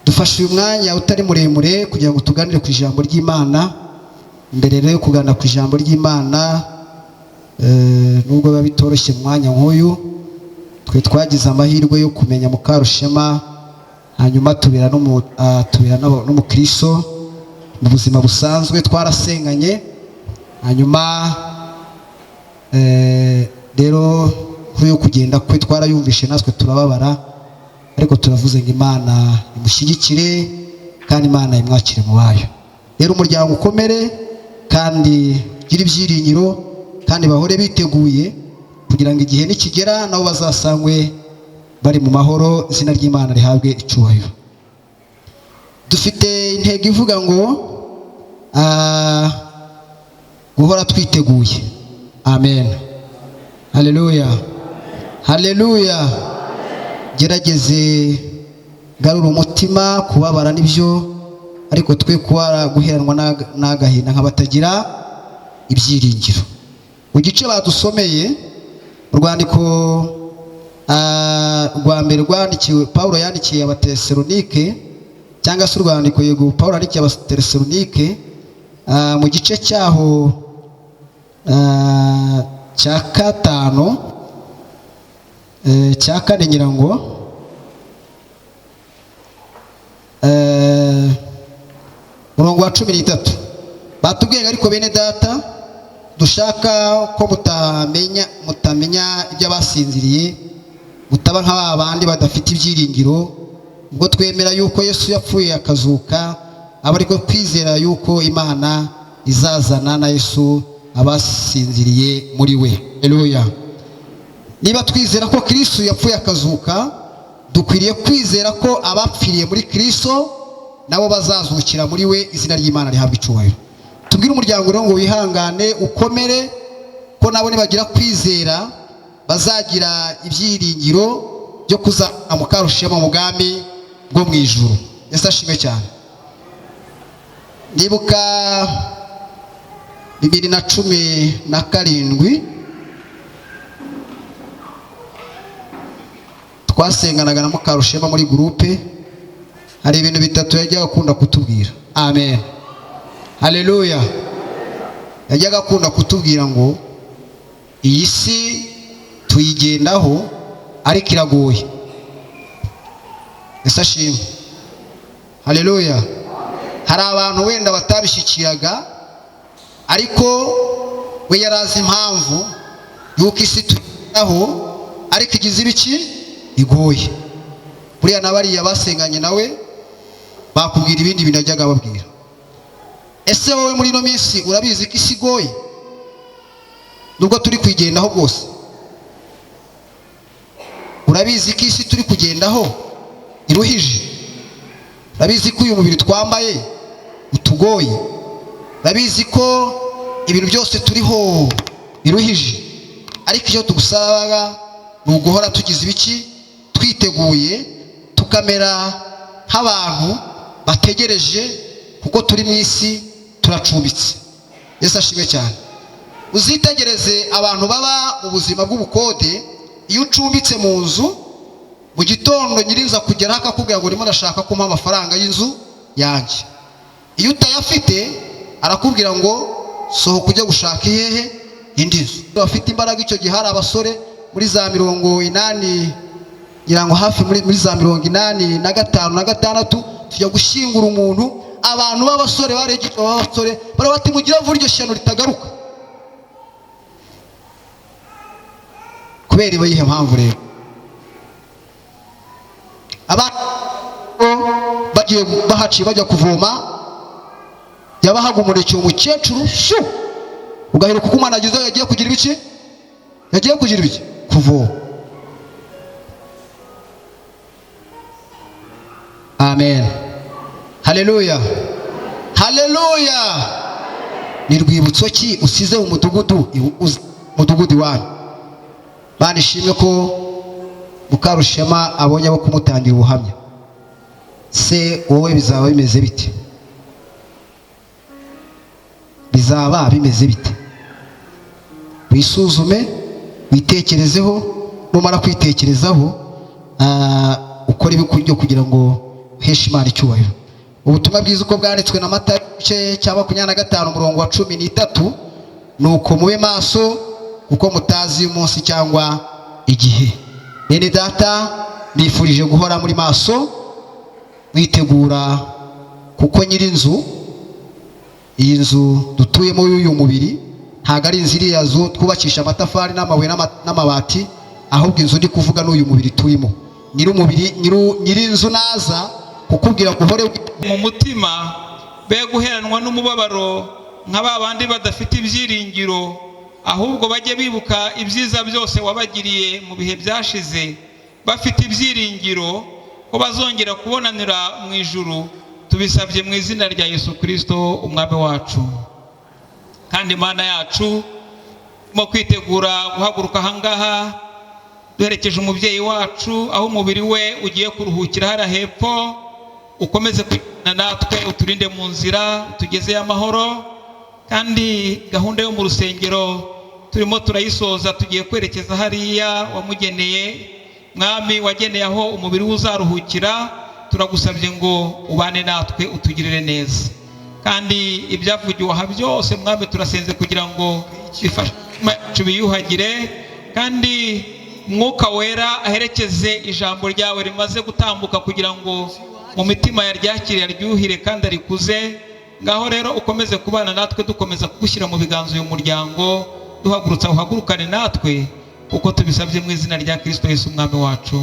Dufashe uyu mwanya utari muremure kugira ngo tuganire ku ijambo ry'Imana. Mbere rero yo kuganira ku ijambo ry'Imana, nubwo biba bitoroshye mu mwanya nk'uyu, twe twagize amahirwe yo kumenya Mukarushema, hanyuma tubera n'umukristo mu buzima busanzwe, twarasenganye. Hanyuma rero kuri yo kugenda kwe twarayumvishe natwe turababara, ariko turavuze ngo Imana imushyigikire kandi Imana imwakire mu bayo. Rero umuryango ukomere kandi ugire ibyiringiro, kandi bahore biteguye kugira ngo igihe nikigera nabo bazasangwe bari mu mahoro. Izina ry'Imana rihabwe icyubahiro. Dufite intego ivuga ngo guhora twiteguye. Amen. Haleluya. Haleluya. Gerageze garura umutima, kubabara nibyo, ariko twe kubara guheranwa n'agahinda nk'abatagira ibyiringiro. Mu gice badusomeye, urwandiko rwa mbere rwandikiwe Paulo yandikiye Abatesalonike, cyangwa se urwandiko yego Paulo yandikiye Abatesalonike, mu gice cyaho cya 5, cya 4 ngira ngo, murongo wa 13, batubwiye ariko bene data, dushaka ko mutamenya iby'abasinziriye, mutaba nka ba bandi badafite ibyiringiro. Ubwo twemera yuko Yesu yapfuye akazuka, aba ariko kwizera yuko Imana izazana na Yesu abasinziriye muri we. Haleluya. Niba twizera ko Kristo yapfuye akazuka, dukwiriye kwizera ko abapfiriye muri Kristo nabo bazazukira muri we. Izina ry'Imana rihabwe icyubahiro. Tubwire umuryango rero ngo wihangane ukomere, ko nabo nibagira kwizera bazagira ibyiringiro byo kuzamuka Mukarushema mu bwami bwo mu ijuru. Yesu ashimwe cyane. Ndibuka 2017 Twasenganaga na Mukarushema muri groupe, hari ibintu bitatu yajyaga akunda kutubwira. Amen, haleluya. Yajyaga akunda kutubwira ngo iyi si tuyigendaho ariko iragoye. Ese ashimwe, haleluya. Hari abantu wenda batabishyikiraga, ariko we yari azi impamvu y'uko isi tuyigendaho ariko igize ibiki igoye. Buriya na bariya basenganye nawe bakubwira ibindi bintu yajyaga ababwira. Ese wowe muri ino minsi urabizi ko isi igoye nubwo turi kuyigendaho bwose? Urabizi ko isi turi kugendaho iruhije? Urabizi ko uyu mubiri twambaye utugoye? Urabizi ko ibintu byose turiho biruhije? Ariko icyo tugusabaga ni uguhora tugize ibiki, twiteguye, tukamera nk'abantu bategereje, kuko turi mu isi turacumbitse. Yesu ashimwe cyane. Uzitegereze abantu baba mu buzima bw'ubukode, iyo ucumbitse mu nzu mu gitondo nyirinzu akugeraho akakubwira ngo urimo urashaka kumpa amafaranga y'inzu yanjye. Iyo utayafite arakubwira ngo sohoka ujye gushaka ihehe indi nzu. Bafite imbaraga icyo gihe hari abasore muri za 80, ngira ngo hafi muri za 85 na 6 tujya gushyingura umuntu. Abantu b'abasore baregitwa b'abasore barabati mugira vuba iryo shyano ritagaruka. Kubera iyihe mpamvu rero? Abantu bagiye bahaciye bajya kuvoma, yabahaga umuneke umukecuru shu ugaheruka uko umwana agezeho yagiye kugira ibiki, yagiye kugira ibiki, kuvoma. Amen, haleluya, haleluya. Ni rwibutso ki usize mu mudugudu, mudugudu wanyu? Bana ishimwe ko Mukarushema abonye abo kumutangira ubuhamya. Se wowe bizaba bimeze bite? Bizaba bimeze bite? Wisuzume, witekerezeho, numara kwitekerezaho ukore ibikwiye kugira ngo uheshe Imana icyubahiro. Ubutumwa bwiza uko bwanditswe na Matayo igice cya 25 umurongo wa 13, nuko mube maso kuko mutazi umunsi cyangwa igihe. Bene data, nifurije guhora muri maso mwitegura, kuko nyirinzu, iyi nzu dutuyemo y'uyu mubiri ntago ari inzu iriya nzu twubakisha amatafari n'amabuye n'amabati, ahubwo inzu ndi kuvuga n'uyu mubiri turimo. Nyir'umubiri, nyirinzu naza kukubwira ngo uhore mu mutima, be guheranwa n'umubabaro nka ba bandi badafite ibyiringiro, ahubwo bajye bibuka ibyiza byose wabagiriye mu bihe byashize, bafite ibyiringiro ko bazongera kubonanira mu ijuru. Tubisabye mu izina rya Yesu Kristo umwami wacu. Kandi Imana yacu, mu kwitegura guhaguruka ahangaha duherekeje umubyeyi wacu aho umubiri we ugiye kuruhukira hariya hepfo, ukomeze kugenda natwe, uturinde mu nzira, utugezeyo amahoro. Kandi gahunda yo mu rusengero turimo turayisoza, tugiye kwerekeza hariya wamugeneye, mwami wageneye aho umubiri we uzaruhukira. Turagusabye ngo ubane natwe, utugirire neza. Kandi ibyavugiwe aha byose mwami turasenze kugira ngo bifashe biyuhagire, kandi Mwuka Wera aherekeze ijambo ryawe rimaze gutambuka kugira ngo mu mitima yaryakiriye aryuhire kandi arikuze. Ngaho rero ukomeze kubana natwe, dukomeza kugushyira mu biganza uyu muryango, duhagurutsa uhagurukane natwe, kuko tubisabye mu izina rya Kristo Yesu umwami wacu.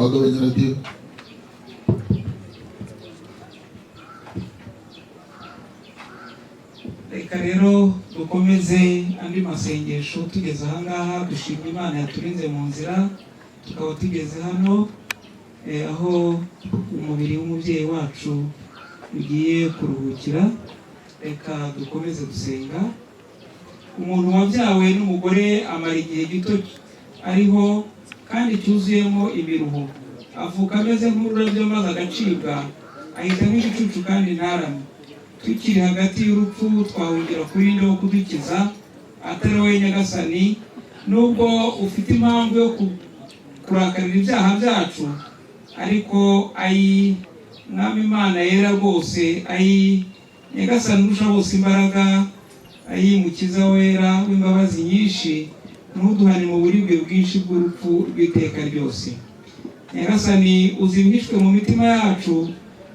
Wagabanya radiyo. Reka rero dukomeze andi masengesho. Tugeze ahangaha, dushima Imana yaturinze mu nzira, tukaba tugeze hano aho umubiri w'umubyeyi wacu ugiye kuruhukira. Reka dukomeze gusenga. Umuntu wabyawe n'umugore amara igihe gito ariho kandi cyuzuyemo imiruho. Avuka ameze nk'ururabyo maze agacibwa, ahita nk'igicucu kandi ntarame. Tukiri hagati y'urupfu twahungira kuri nde wo kudukiza atari wowe Nyagasani? Nubwo ufite impamvu yo kurakarira ibyaha byacu, ariko ayi Mwami Imana yera rwose, ayi Nyagasani urusha bose imbaraga, ayi Mukiza wera w'imbabazi nyinshi, ntuduhane mu buribwe bwinshi bw'urupfu rw'iteka ryose. Nyagasani, uzi ibihishwe mu mitima yacu,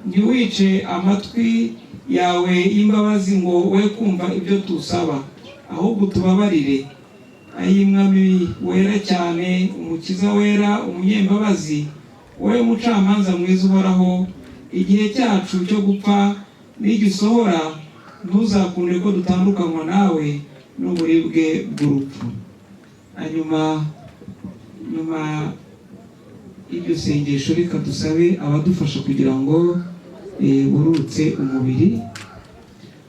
ntiwice amatwi yawe y'imbabazi ngo we kumva ibyo tusaba, ahubwo tubabarire. Ayi Mwami wera cyane, Umukiza wera, umunyembabazi, wowe mucamanza mwiza uhoraho, igihe cyacu cyo gupfa nigisohora, ntuzakunde ko dutandukanywa nawe n'uburibwe bw'urupfu. Hanyuma nyuma y'iryo sengesho, reka dusabe abadufasha kugira ngo burutse umubiri.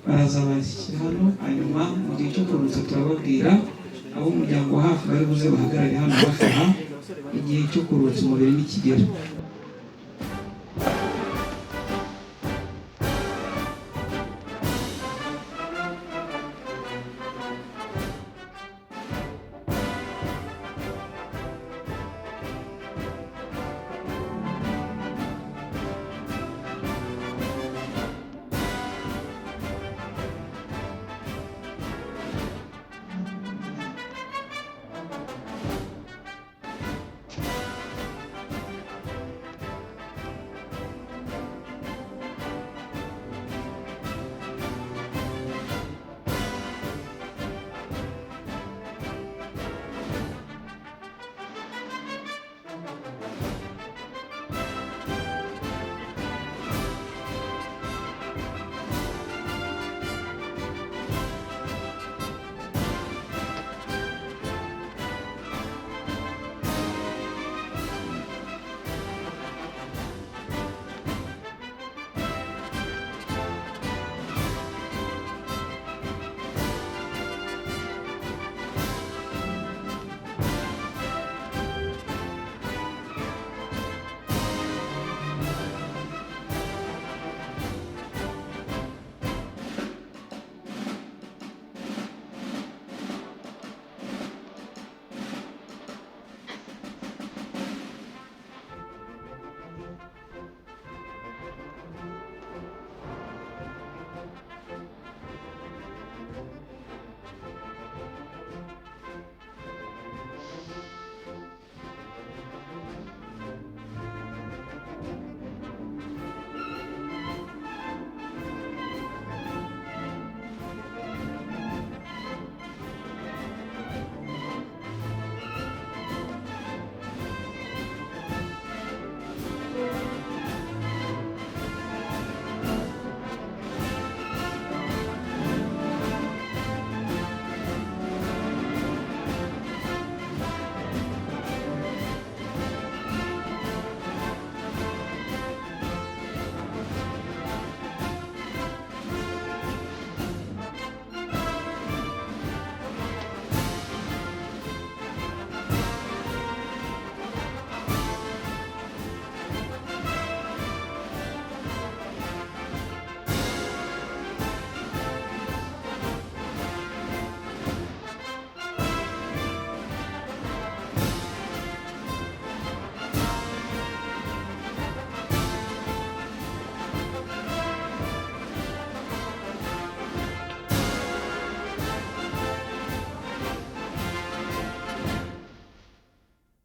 Baraza bashyira hano, hanyuma mu gihe cyo kurutsa turababwira ab'umuryango wa hafi bari buze bahagarare hano hafi aha, igihe cyo kurutsa umubiri nikigera.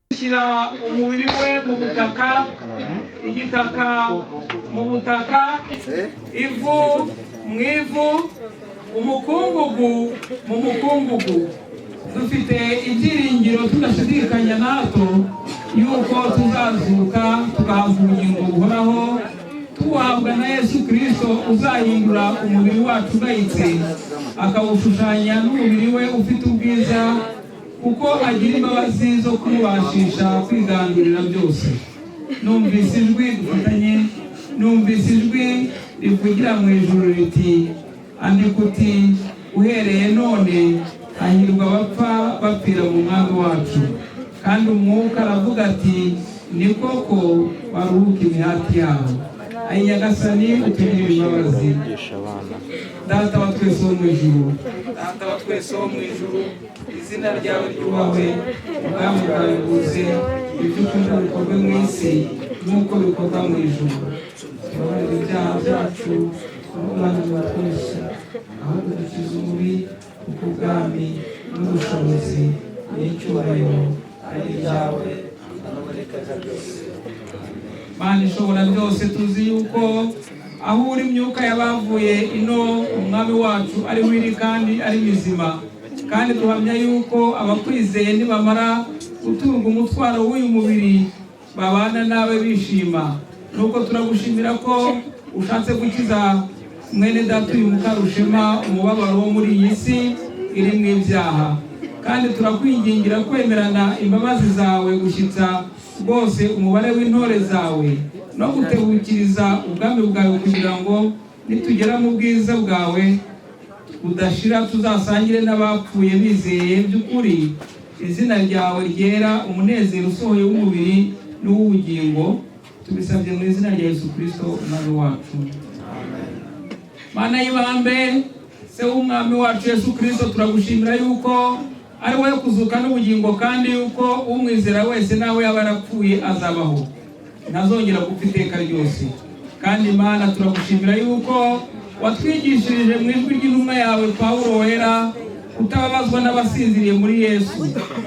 Gushyira umubiri we mu butaka, igitaka mu butaka, ivu mu ivu, umukungugu mu mukungugu. Dufite ibyiringiro tudashidikanya na hato Yuko tuzazuka tugahabwa ubugingo buhoraho, tubuhabwa na Yesu Kirisito uzahindura umubiri wacu ugayitse, akawushushanya n'umubiri we ufite ubwiza, kuko agira imbabazi zo kumubashisha kwigandurira byose. Numvise ijwi, dufatanye, numvise ijwi rivugira mu ijuru riti: "Andika uti: uhereye none hahirwa abapfa bapfira mu Mwami wacu." Kandi Umwuka aravuga ati: "Ni koko, baruhuka imihati yabo." Ayi Nyagasani, utugirire imbabazi. Data wa twese wo mu ijuru, Data wa twese wo mu ijuru, izina ryawe ryubahwe, ubwami bwawe buze, ibyo ukunda bikorwe mu isi nk'uko bikorwa mu ijuru. Tubabarire ibyaha byacu n'umwami wa twese, ahubwo dukize umubi, kuko ubwami n'ubushobozi n'icyubahiro ari ibyawe. Mana ishobora byose, tuzi yuko aho uri imyuka y'abavuye ino Umwami wacu ari wiri kandi ari mizima, kandi duhamya yuko abakwizeye nibamara guturwa umutwaro w'uyu mubiri babana nawe bishima. Nuko turagushimira ko ushatse gukiza mwene data uyu Mukarushema umubabaro wo muri iyi si iri mu ibyaha, kandi turakwingingira kwemerana imbabazi zawe gushyitsa rwose umubare w'intore zawe no gutebukiriza ubwami bwawe, kugira ngo nitugera mu bwiza bwawe budashira tuzasangire n'abapfuye bizeye by'ukuri izina ryawe ryera umunezero usohoye w'umubiri n'uw'ubugingo. Tubisabye mu izina rya Yesu Kirisito Umwami wacu. Mana y'ibambe, Se w'Umwami wacu Yesu Kirisito, turagushimira yuko ari wowe kuzuka n'ubugingo, kandi yuko umwizera wese nawe yaba yarapfuye azabaho, ntazongera gupfa iteka ryose. Kandi Mana, turagushimira yuko watwigishirije mu ijwi ry'intumwa yawe Pawulo wera kutababazwa n'abasinziriye muri Yesu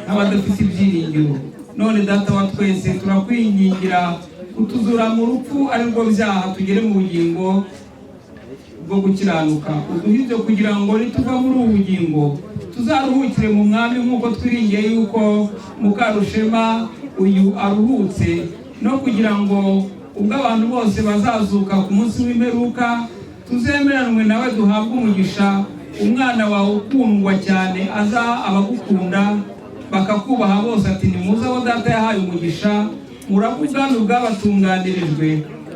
n'abadafite ibyiringiro. None Data wa twese, turakwingingira kutuzura mu rupfu ari rwo byaha, tugere mu bugingo bwo gukiranuka. Uduhe ibyo kugira ngo nituva muri ubu bugingo tuzaruhukire mu Mwami, nk'uko twiringiye yuko Mukarushema uyu aruhutse, no kugira ngo ubwo abantu bose bazazuka ku munsi w'imperuka tuzemeranwe nawe duhabwe umugisha umwana wawe ukundwa cyane aza abagukunda bakakubaha bose, ati: "Nimuze abo Data yahaye umugisha, murabwe ubwami bwabatunganirijwe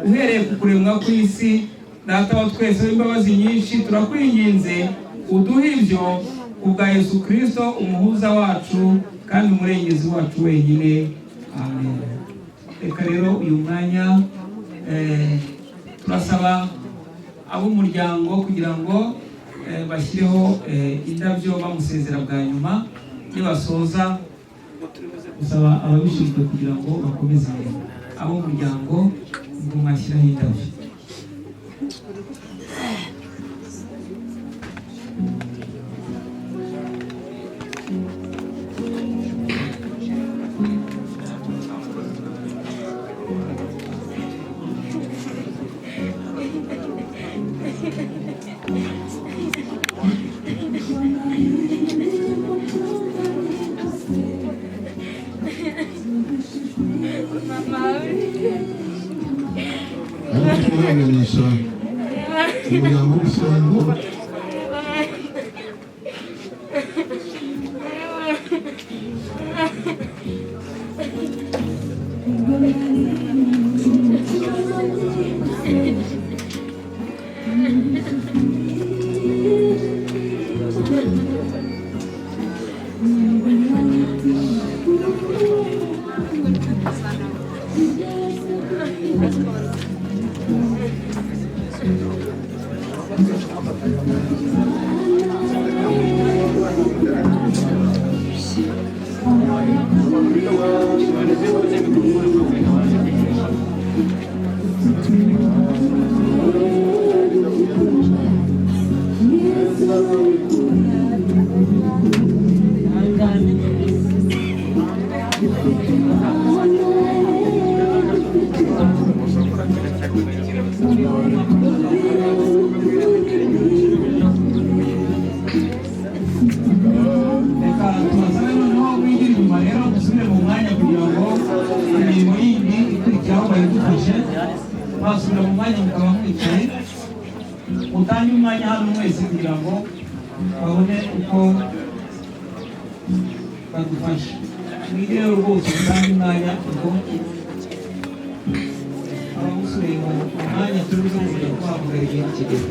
uhereye ku kuremwa kw'isi." Data wa twese w'imbabazi nyinshi, turakwinginze uduhe ibyo kubwa Yesu Kirisito umuhuza wacu kandi umurengezi wacu wenyine. Amen. Reka rero uyu mwanya turasaba ab'umuryango kugira ngo bashyireho indabyo bamusezera bwa nyuma. Nibasoza gusaba ababishinzwe kugira ngo bakomeze imirimo. Ab'umuryango ngo mwashyiraho indabyo. Ariko twihanganisha umuryango w'Urusengo. Reka tubasabe noneho mwigire inyuma rero, dusubire mu mwanya kugira ngo Mwasubira mu mwanya mukaba mwicaye, mutange umwanya hano mwese kugira ngo babone uko badufasha. Mwigereyo rwose, mutange umwanya, ubwo abamusubiye mu mwanya turi buze kongera kubahamagara igihe nikigera.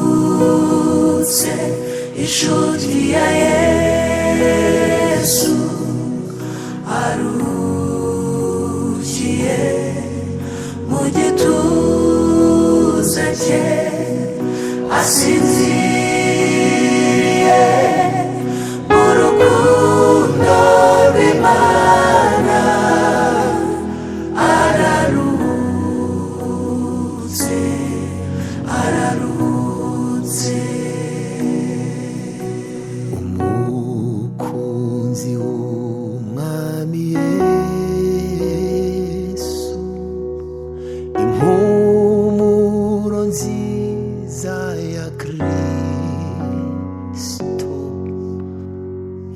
Araruhutse inshuti ya Yesu, aruhukiye mu gituza cye, asinziriye mu rukundo rw'Imana. Araruhutse, araruhutse. Umukunzi w'umwami Yesu, impumuro nziza ya Kristo,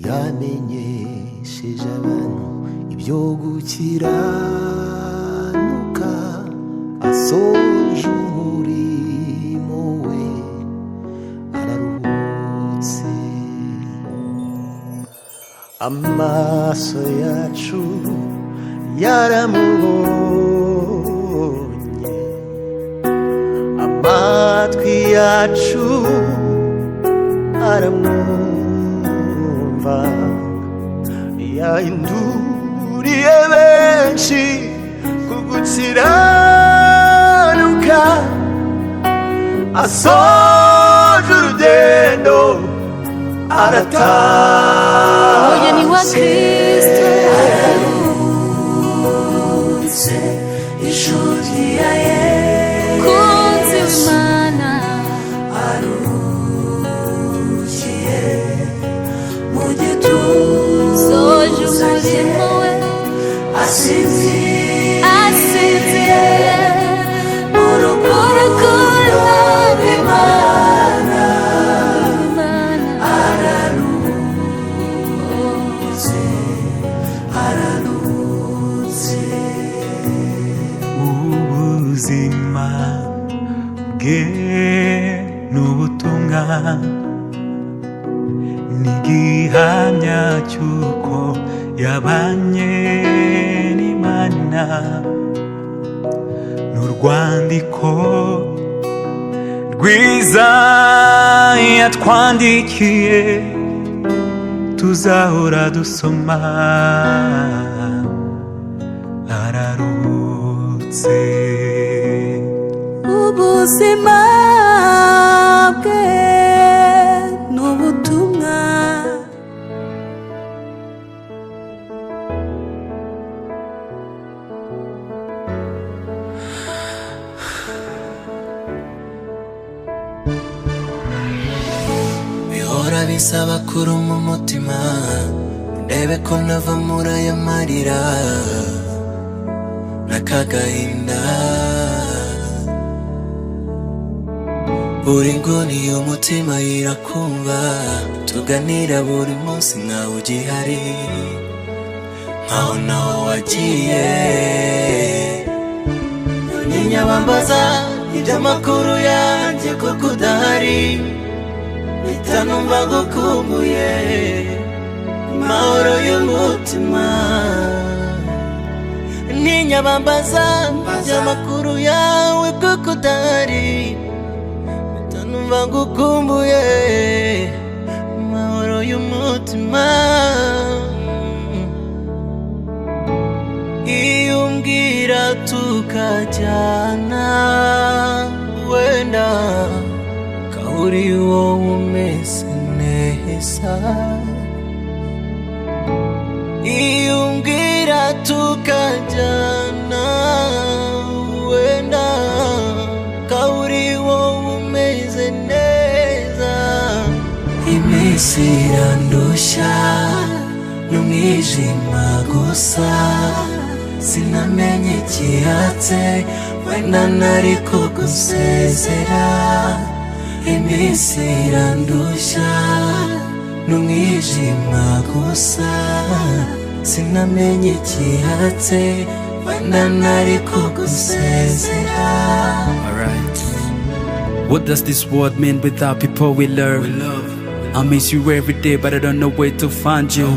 yamenyesheje abantu ibyo gukiranuka, asoje umurimo we, araruhutse. Amaso yacu yaramubonye, amatwi yacu aramwumva, yahinduriye benshi ku gukiranuka, asoje urugendo arataha. Umugeni wa Kristo. Araruhutse inshuti ya Yesu, Kunzi w'Imana, aruhukiye mu gituza soje cye, umurimo we, asinziriye asinziriye mu rukundo rw'Imana. Araruhutse, araruhutse. Ubuzima bwe n'ubutumwa n'igihamya cy'uko yabanye n'Imana, n'urwandiko rwiza yatwandikiye tuzahora dusoma. Araruhutse. Ubuzima bwe n'ubutumwa. Bihora bisaba kuruma umutima, ndebe ko nava muri aya marira n'akagahinda. Buri nguni y'umutima irakumva, tuganira buri munsi nkawe ugihari, nkaho naho wagiye. Ntinyabambaza iby'amakuru yanjye kuko udahari, mpita numva ngukumbuye, amahoro y'umutima. Ntinyabambaza iby'amakuru yawe kuko udahari, mpita numva ngukumbuye, amahoro y'umutima. Iyo umbwira tukajyana, wenda uri wowe umeze neza. Iyo umbwira tukajyana, wenda uri wowe umeze neza. Iminsi irandushya n'umwijima gusa, sinamenye ikihatse, wenda nari kugusezera. Iminsi irandushya n'umwijima gusa, sinamenye ikihatse, wenda nari kugusezera. Alright. What does this world mean without people we love? I miss you every day, but I don't know where to find you.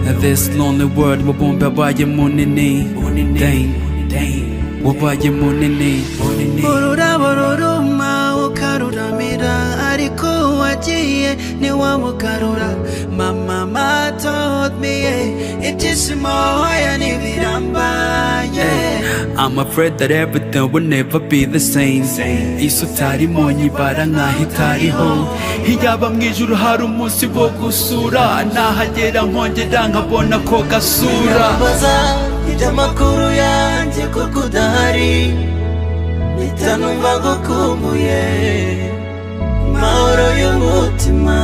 In this lonely world, wabumba wabaye munini. Dang, dang, wabaye munini. Ururabo ruruma ukaru Wagiye ntiwamugarura. Mama told me, yeah, ibyishimo hoya ntibiramba, yeah. I'm afraid that everything will never be the same. Isi utarimo nyibara nkaho itariho. Iyaba mu ijuru hari umunsi wo gusura, nahagera nkongera nkabona ko gasura. Baza iby'amakuru yanjye kuko udahari, mpita numva ngukumbuye, mahoro y'umutima.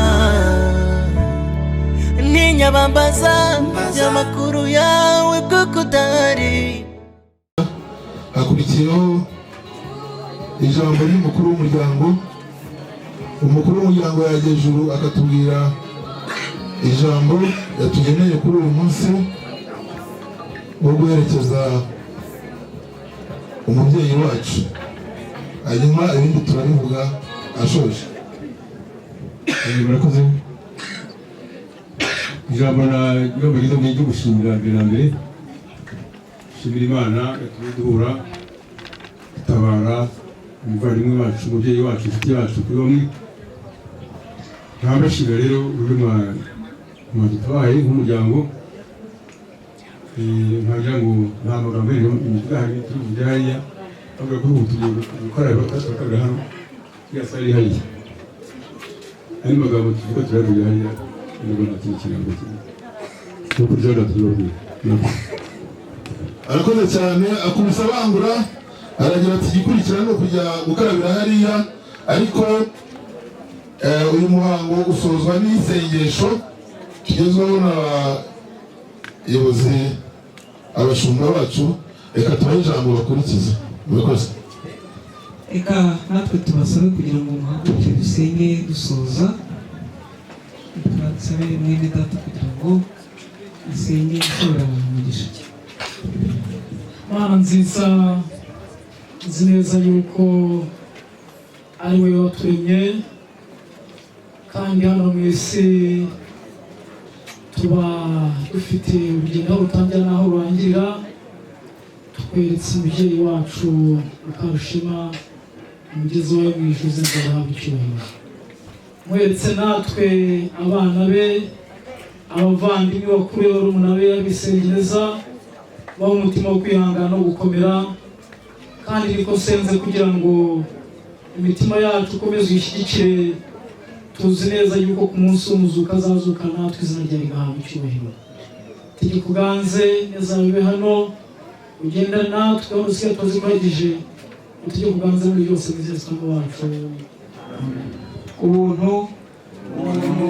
Ntinyabambaza iby'amakuru yawe kuko udahari. Hakurikiyeho ijambo ry'umukuru w'umuryango. Umukuru w'umuryango yajya ejuru akatubwira ijambo yatugeneye kuri uyu munsi wo guherekeza umubyeyi wacu, hanyuma ibindi turabivuga ashoje. Murakoze. Ijambo ryiza ni iryo gushimira. Mbere na mbere shimira Imana yatumye duhura, dutabara umuvandimwe wacu, umubyeyi wacu, inshuti yacu kuri bamwe. Nkaba mbashimira rero uburyo mwadutabaye nk'umuryango. Nkagira ngo nta magambo yari turi buvuge hariya, avuga ko ubu tugiye gukaraba, tugakarabira hano iriya sare iri hariya. Andi magambo tuvuga turayavugira hariya, nubwo nta kindi kirango kimwe nuko tuzabona tuzababwira. Arakoze cyane, akubise abangura, aragira ati igikurikira ni ukujya gukarabira hariya. Ariko uyu muhango usozwa n'isengesho tugezweho n'abayobozi, abashumba bacu. Reka tubahe ijambo bakurikize. Murakoze. Reka natwe tubasabe kugira ngo muhaguruke dusenge dusoza. Reka dusabe mwene data kugira ngo asenge ashobora abantu umugisha. Mana nziza, nzi neza yuko ari wowe waturemye, kandi hano mu isi tuba dufite urugendo aho rutangira n'aho rurangirira. Tukweretse umubyeyi wacu Mukarushima, umugezi wawe mu ijuru uzahabwa icyubahiro. Mweretse natwe abana be, abavandimwe bakuru be, barumuna be, abisengereza, baha umutima wo kwihangana no gukomera. Kandi niko senze kugira ngo imitima yacu ikomeze uyishyigikire, tuzi neza yuko ku munsi w'umuzuko azazuka natwe, izina ryawe rigahabwa icyubahiro. Tegeka uganze neza bibe hano, ugendane natwe aho dusigaye tuzi ko utegeka uganze muri byose mu izina ry'Umwami wacu. Ubuntu, ubuntu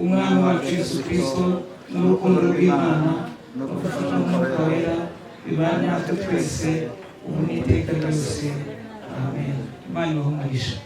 Umwami wacu Yesu Kristo n'urukundo rw'Imana no gufatanya n'Umwuka Wera bibane natwe twese ubu n'iteka ryose. Amen. Imana ibahe umugisha.